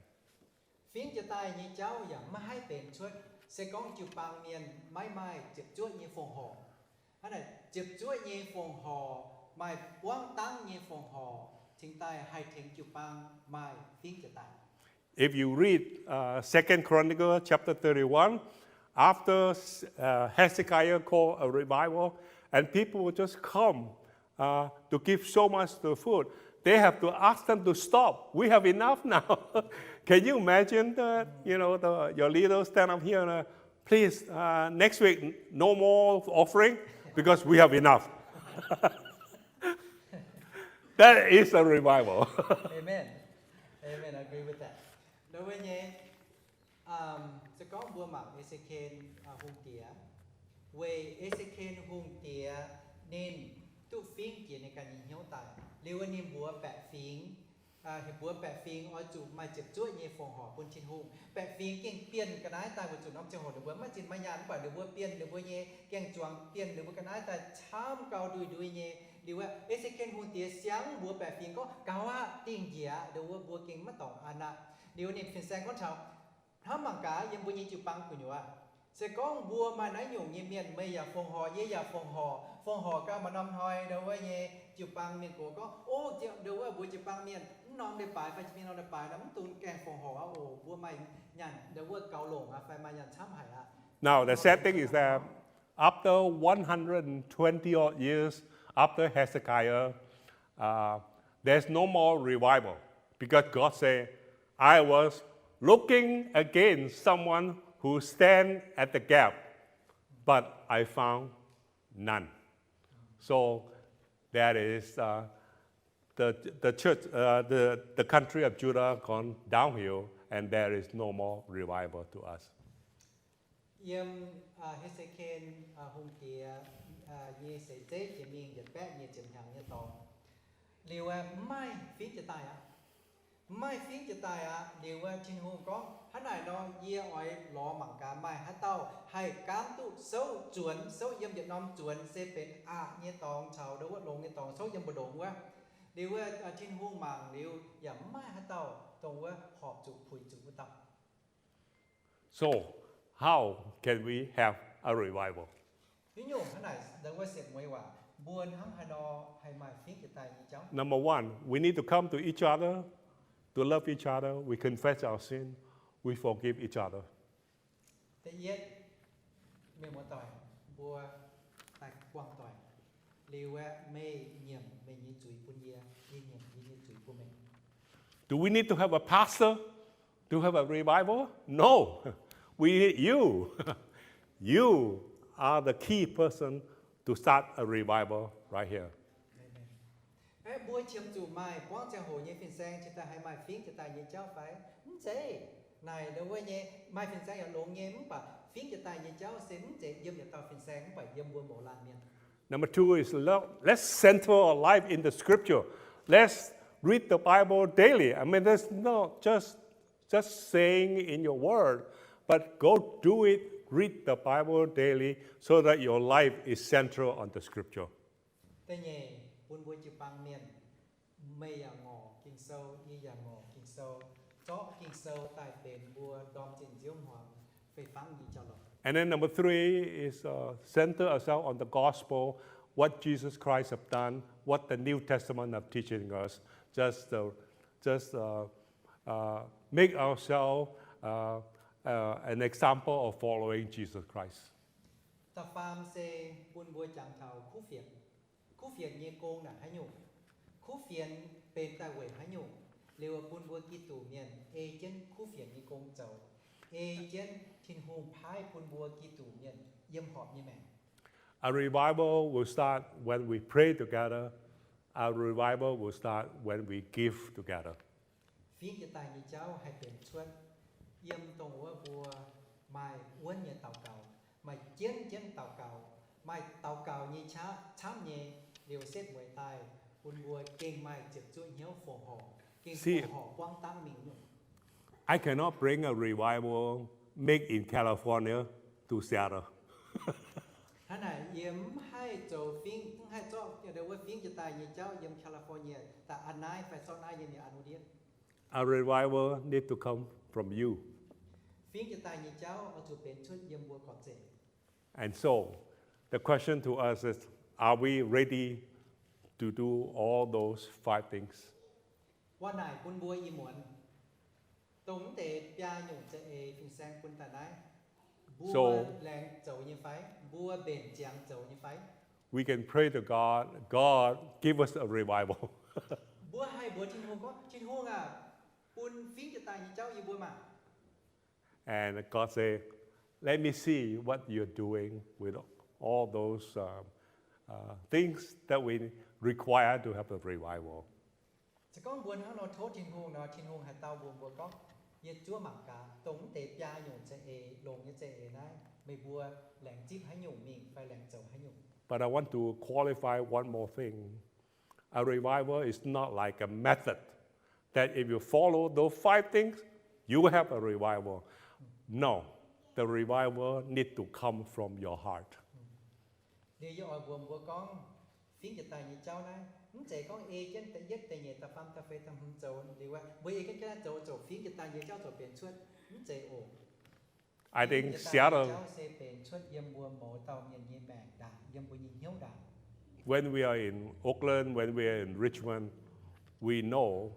Fingx jiex daaih nyei jauv yaac maiv haih benx cuotv se gorngv jiu-baang mienh maiv maaih ziepc zuoqv nyei fongc horc. Hnangv naaic ziepc zuoqv nyei fongc horc, maaih buangv dangv nyei fongc horc, cingx daaih haih tengx jiu-baang maaih fingx jiex daaih. If you read uh, Second Chronicles chapter thirty-one, after uh, Hezekiah called a revival, and people would just come uh, to give so much to food, they have to ask them to stop. We have enough now. Can you imagine that? You know, the, your leader stand up here and uh, please, uh, next week, no more offering because we have enough. That is a revival. Amen. Amen. I agree with that. Ndo wuov nyei, se gorngv mbuo mangc E^se^ken hungh diex, weic E^se^ken hungh diex ninh duqv fingx jiex ninh ganh nyei hnyouv daaih. Liuz ninh mbuox baeqc fingx, mbuox baeqc fingx oix zuqc maaih ziepc zuoqv nyei fongc horc bun Tin-Hungh. Baeqc fingx gengh bienh ga'naaiv daaih weic zuqc norm ziangh hoc ninh mbuo maiv zinh maiv nyaanh, mv baac ninh mbuo bienh ninh mbuo nyei gaeng-zuangx, bienh ninh mbuo ga'naaiv daaih camv gau ndui-ndui nyei. Liuz E^se^ken hungh diex siang mbuox baeqc fingx gorngv, gaux aqv, dingh njiec aqv, ndo wuov mbuo gengh maiv dorngc an aqv. Liuz ninh fin-saeng gorngv taux, hnamv mangc gaax yiem mbuo nyei jiu-baang gu'nyuoz, se gorngv mbuo maaih naaiv nyungc nyei mienh, meih yaac fongc horc, yie yaac fongc horc, fongc horc gau maaih norm hnoi ndo wuov nyei jiu-baang mienh gox gorngv, o, ndo wuov mbuo jiu-baang mienh mv norm leiz-baaix fai jiu-baang norm leiz-baaix nor mv dungx gaengh fongc horc aqv oc, mbuo maaih nyanc ndo wuov gaux longc aqv fai maaih nyanc camv haic aqv. Now, the sad thing is that after one hundred twenty odd years after Hezekiah, uh, there's no more revival because God said, I was looking against someone who stand at the gap, but I found none. So that is uh, the, the church, uh, the, the country of Judah gone downhill, and there is no more revival to us. Yiem He^se^ken hungh diex nyei seix zeiv jiex mingh yietc baeqv nyic ziepc hnyangx nyei dorngx, liuz mv maaih fingx jiex daaih aqv. Mv maaih fingx jiex daaih aqv. Liuz Tin-Hungh gorngv, hnangv naaic nor yie oix lorz mangc gaax maaih haaix dauh haih gaamv duqv souv zuonx, souv yiem yietc norm zuonx se benx aqc nyei dorngx caux ndo wuov longx nyei dorngx souv yiem mbu'ndongx wuov. Liuz Tin-Hungh mangc liuz yaac mv maaih haaix dauh dongh wuov horpc zuqc puix zuqc wuov dauh. So, how can we have a revival? Haaix nyungc hnangv naaic ndo wuov siec mueiz waac, mbuo hnangv haaix nor haih maaih fingx jiex daaih nyei jauv? Number one, we need to come to each other, to love each other, we confess our sin, we forgive each other. Da'yietv, mienh muoz-doic, mbuo daaih buangh doic. Liuz aeqv, meih nyiemc meih nyei zuiz bun yie, yie nyiemc yie nyei zuiz bun meih. Do we need to have a pastor to have a revival? No. We need you. You are the key person to start a revival right here. Amen. Aeqv, mbuo qiemx zuqc maaih buangv ziangh hoc nyei fin-saeng cingx daaih haih maaih fingx jiex daaih nyei jauv fai? Mv zeiz. Naaic ndo wuov nyei maaih fin-saeng yaac longx nyei, mv baac fingx jiex daaih nyei jauv se mv zeiz yiem yietc dauh fin-saeng, mv baac yiem mbuo mouz laanh mienh. Number two is lo-, let's center our life in the scripture. Let's read the Bible daily. I mean, that's not just, just saying in your word, but go do it. Read the Bible daily so that your life is central on the scripture. Da'nyeic, bun mbuo jiu-baang mienh, meih yaac ngorc Ging-Sou, yie yaac ngorc Ging-Sou, zorqv Ging-Sou daaih benx mbuo ndorm zinh nziouv hmuangx fei fangv nyei jauv-louc. And then number three is, uh, center ourselves on the gospel, what Jesus Christ have done, what the New Testament are teaching us. Just, uh, just, uh, uh, make ourselves, uh, uh, an example of following Jesus Christ. Da'faam se bun mbuo jangx taux kuv fienx. Kuv fienx nyei gong naaic haaix nyungc? Kuv fienx benx daaih weic haaix nyungc? Liuz bun mbuo Giduc mienh ei jienv kuv fienx nyei gong zoux, ei jienv Tin-Hungh paaiv bun mbuo Giduc mienh yiem horpc nyei maengc. A revival will start when we pray together. A revival will start when we give together. Fingx jiex daaih nyei jauv haih benx cuotv yiem dongh wuov mbuo maaih wuonv nyei daux gaux, maaih jienv jienv daux gaux, maaih daux gaux nyei qaqv camv nyei, liuz setv mueiz daaih bun mbuo gengh maaih ziepc zuoqv hnyouv fongc horc, gengh fongc horc buangv dangv mingh nyungc. I cannot bring a revival made in California to Seattle. Hnangv naaic yie mv haih zoux fingx, mv haih zorqv wuov fingx jiex daaih nyei jauv yiem California daaih an naaiv fai zorqv naaiv yiem yaac an wuov ndiev. A revival need to come from you. Fingx jiex daaih nyei jauv oix zuqc benx cuotv yiem mbuo gorx-zeic. And so, the question to us is, are we ready to do all those five things? Waac naaic bun mbuo ih muonz, dongh mv deix biaa nyungc za'eix fin-saeng bun daaih naaiv, mbuo laengz zoux nyei fai? Mbuo mbenc ziangx zoux nyei fai? We can pray to God, God, give us a revival. Mbuo haih mbuox Tin-Hungh gorngv, Tin-Hungh aah, bun fingx jiex daaih nyei jauv yiem mbuo maah! And God say, let me see what you're doing with all those, um, uh, things that we require to have a revival. Se gorngv mbuo hnangv nor tov Tin-Hungh nor, Tin-Hungh haih dau mbuox mbuo gorngv, yie zuov mangc gaax dongh mv deix biaa nyungc za'eix, longx nyei za'eix naaiv, meih mbuo laengz zipv haaix nyungc mingh fai laengz zoux haaix nyungc. But I want to qualify one more thing. A revival is not like a method that if you follow those five things, you will have a revival. No, the revival need to come from your heart. Liuz yie oix mbuox mbuo gorngv, fingx jiex daaih nyei jauv naaiv, mv zeiz gorngv ei jienv da'yietv, da'nyeic, da'faam, da'feix, da'hmz zoux liuz, mbuo ei jienv jienv naaiv zoux, zoux fingx jiex daaih nyei jauv zoux benx cuotv, mv zeiz oc. I think Seattle, jauv se benx cuotv yiem mbuo mouz dauh mienh nyei maengc ndaangc, yiem mbuo nyei hnyouv ndaangc. When we are in Oakland, when we are in Richmond, we know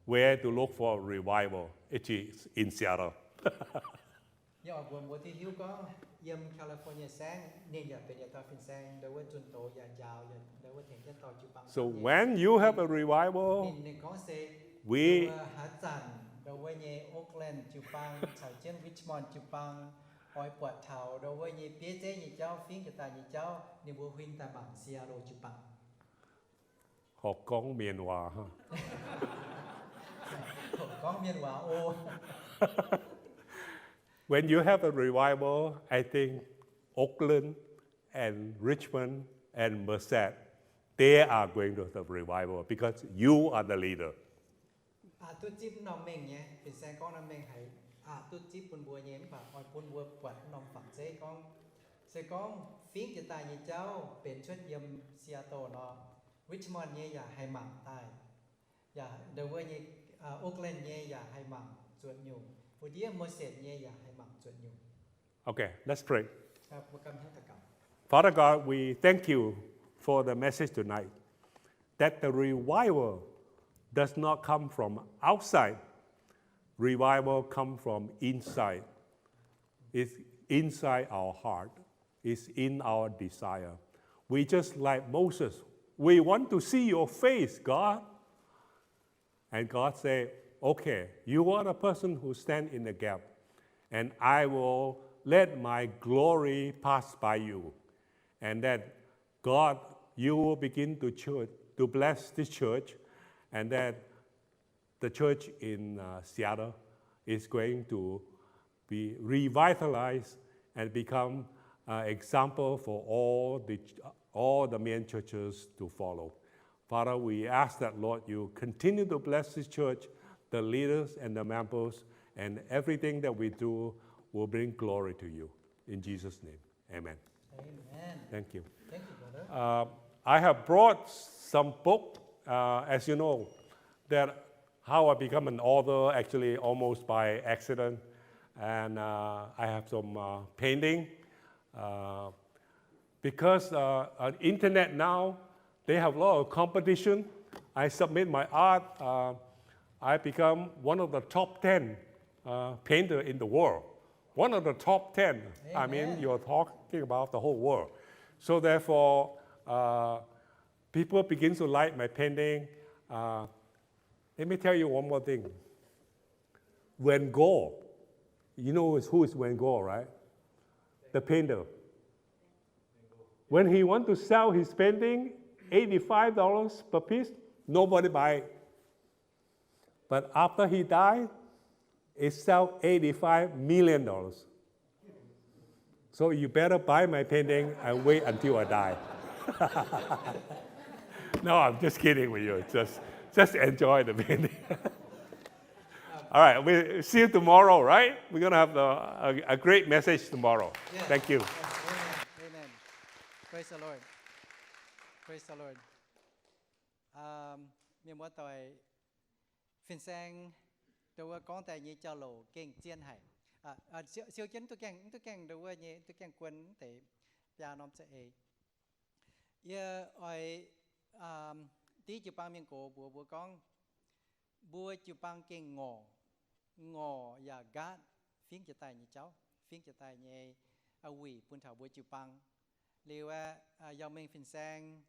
where to look for revival. It is in Seattle. Yie oix mbuox mbuo duqv hiuv gorngv, yiem California saengv, ninh yaac benx yietc dauh fin-saeng, ndau wuov zunh doz yaac njaaux, yaac ndau wuov tengx jienv dorh jiu-baang. So when you have a revival, ninh, ninh gorngv se, we, ndau wuov haaix zanc ndau wuov nyei Oakland jiu-baang caux jienv Richmond jiu-baang oix buatc taux ndau wuov nyei bieiv zeiv nyei jauv, fingx jiex daaih nyei jauv, ninh mbuo huin daaih mangc Seattle jiu-baang. Horpc gorngv mienh waac. Horpc gorngv mienh waac o. When you have a revival, I think Oakland and Richmond and Merced, they are going to have a revival because you are the leader. Aqc duqv zipv norm mengh nyei, fin-saeng gorngv norm mengh haiz aqc duqv zipv bun mbuo nyei, mv baac oix bun mbuo buatc norm fangx zeiv gorngv, se gorngv fingx jiex daaih nyei jauv benx cuotv yiem Seattle nor, Richmond nyei yaac haih mangc daaih, yaac ndau wuov nyei, Oakland nyei yaac haih mangc zuotc nyungc, wuov ndiev Merced nyei yaac haih mangc zuotc nyungc. Okay, let's pray. Father God, we thank you for the message tonight, that the revival does not come from outside. Revival come from inside. It's inside our heart. It's in our desire. We just like Moses. We want to see your face, God. And God say, okay, you are the person who stand in the gap, and I will let my glory pass by you. And that God, you will begin to church, to bless this church, and that the church in, uh, Seattle is going to be revitalized and become an example for all the, all the main churches to follow. Father, we ask that, Lord, you continue to bless this church, the leaders and the members, and everything that we do will bring glory to you. In Jesus' name, amen. Amen. Thank you. Thank you, brother. Uh, I have brought some book. Uh, as you know, that how I become an author, actually almost by accident. And uh, I have some uh, painting. Uh, because uh, on internet now, they have a lot of competition. I submit my art. Uh, I become one of the top ten uh, painter in the world. One of the top ten. I mean, you're talking about the whole world. So therefore, uh, people begin to like my painting. Uh, let me tell you one more thing. Van Gogh, you know who is Van Gogh, right? The painter. When he want to sell his painting, eighty-five dollars per piece, nobody buy it. But after he died, it sell eighty-five million dollars. So you better buy my painting and wait until I die. No, I'm just kidding with you. Just, just enjoy the painting. All right, we see you tomorrow, right? We're gonna have a, a, a great message tomorrow. Yes. Thank you. Amen. Amen. Praise the Lord. Praise the Lord. Um, mienh muoz-doic, fin-saeng dongh wuov gorngv daaih nyei jauv-louc gengh zien haic. Siou jienv mv duqv gaengh, mv duqv gaengh dongh wuov nyei, mv duqv gaengh guon mv deix biaa norm za'eix. Yie oix, um, div jiu-baang mienh gox mbuox mbuo gorngv, mbuo jiu-baang gengh ngorc, ngorc yaac nqaatv fingx jiex daaih nyei jauv, fingx jiex daaih nyei wuic bun taux mbuo jiu-baang. Liuz aeqv, yangh mengh fin-saeng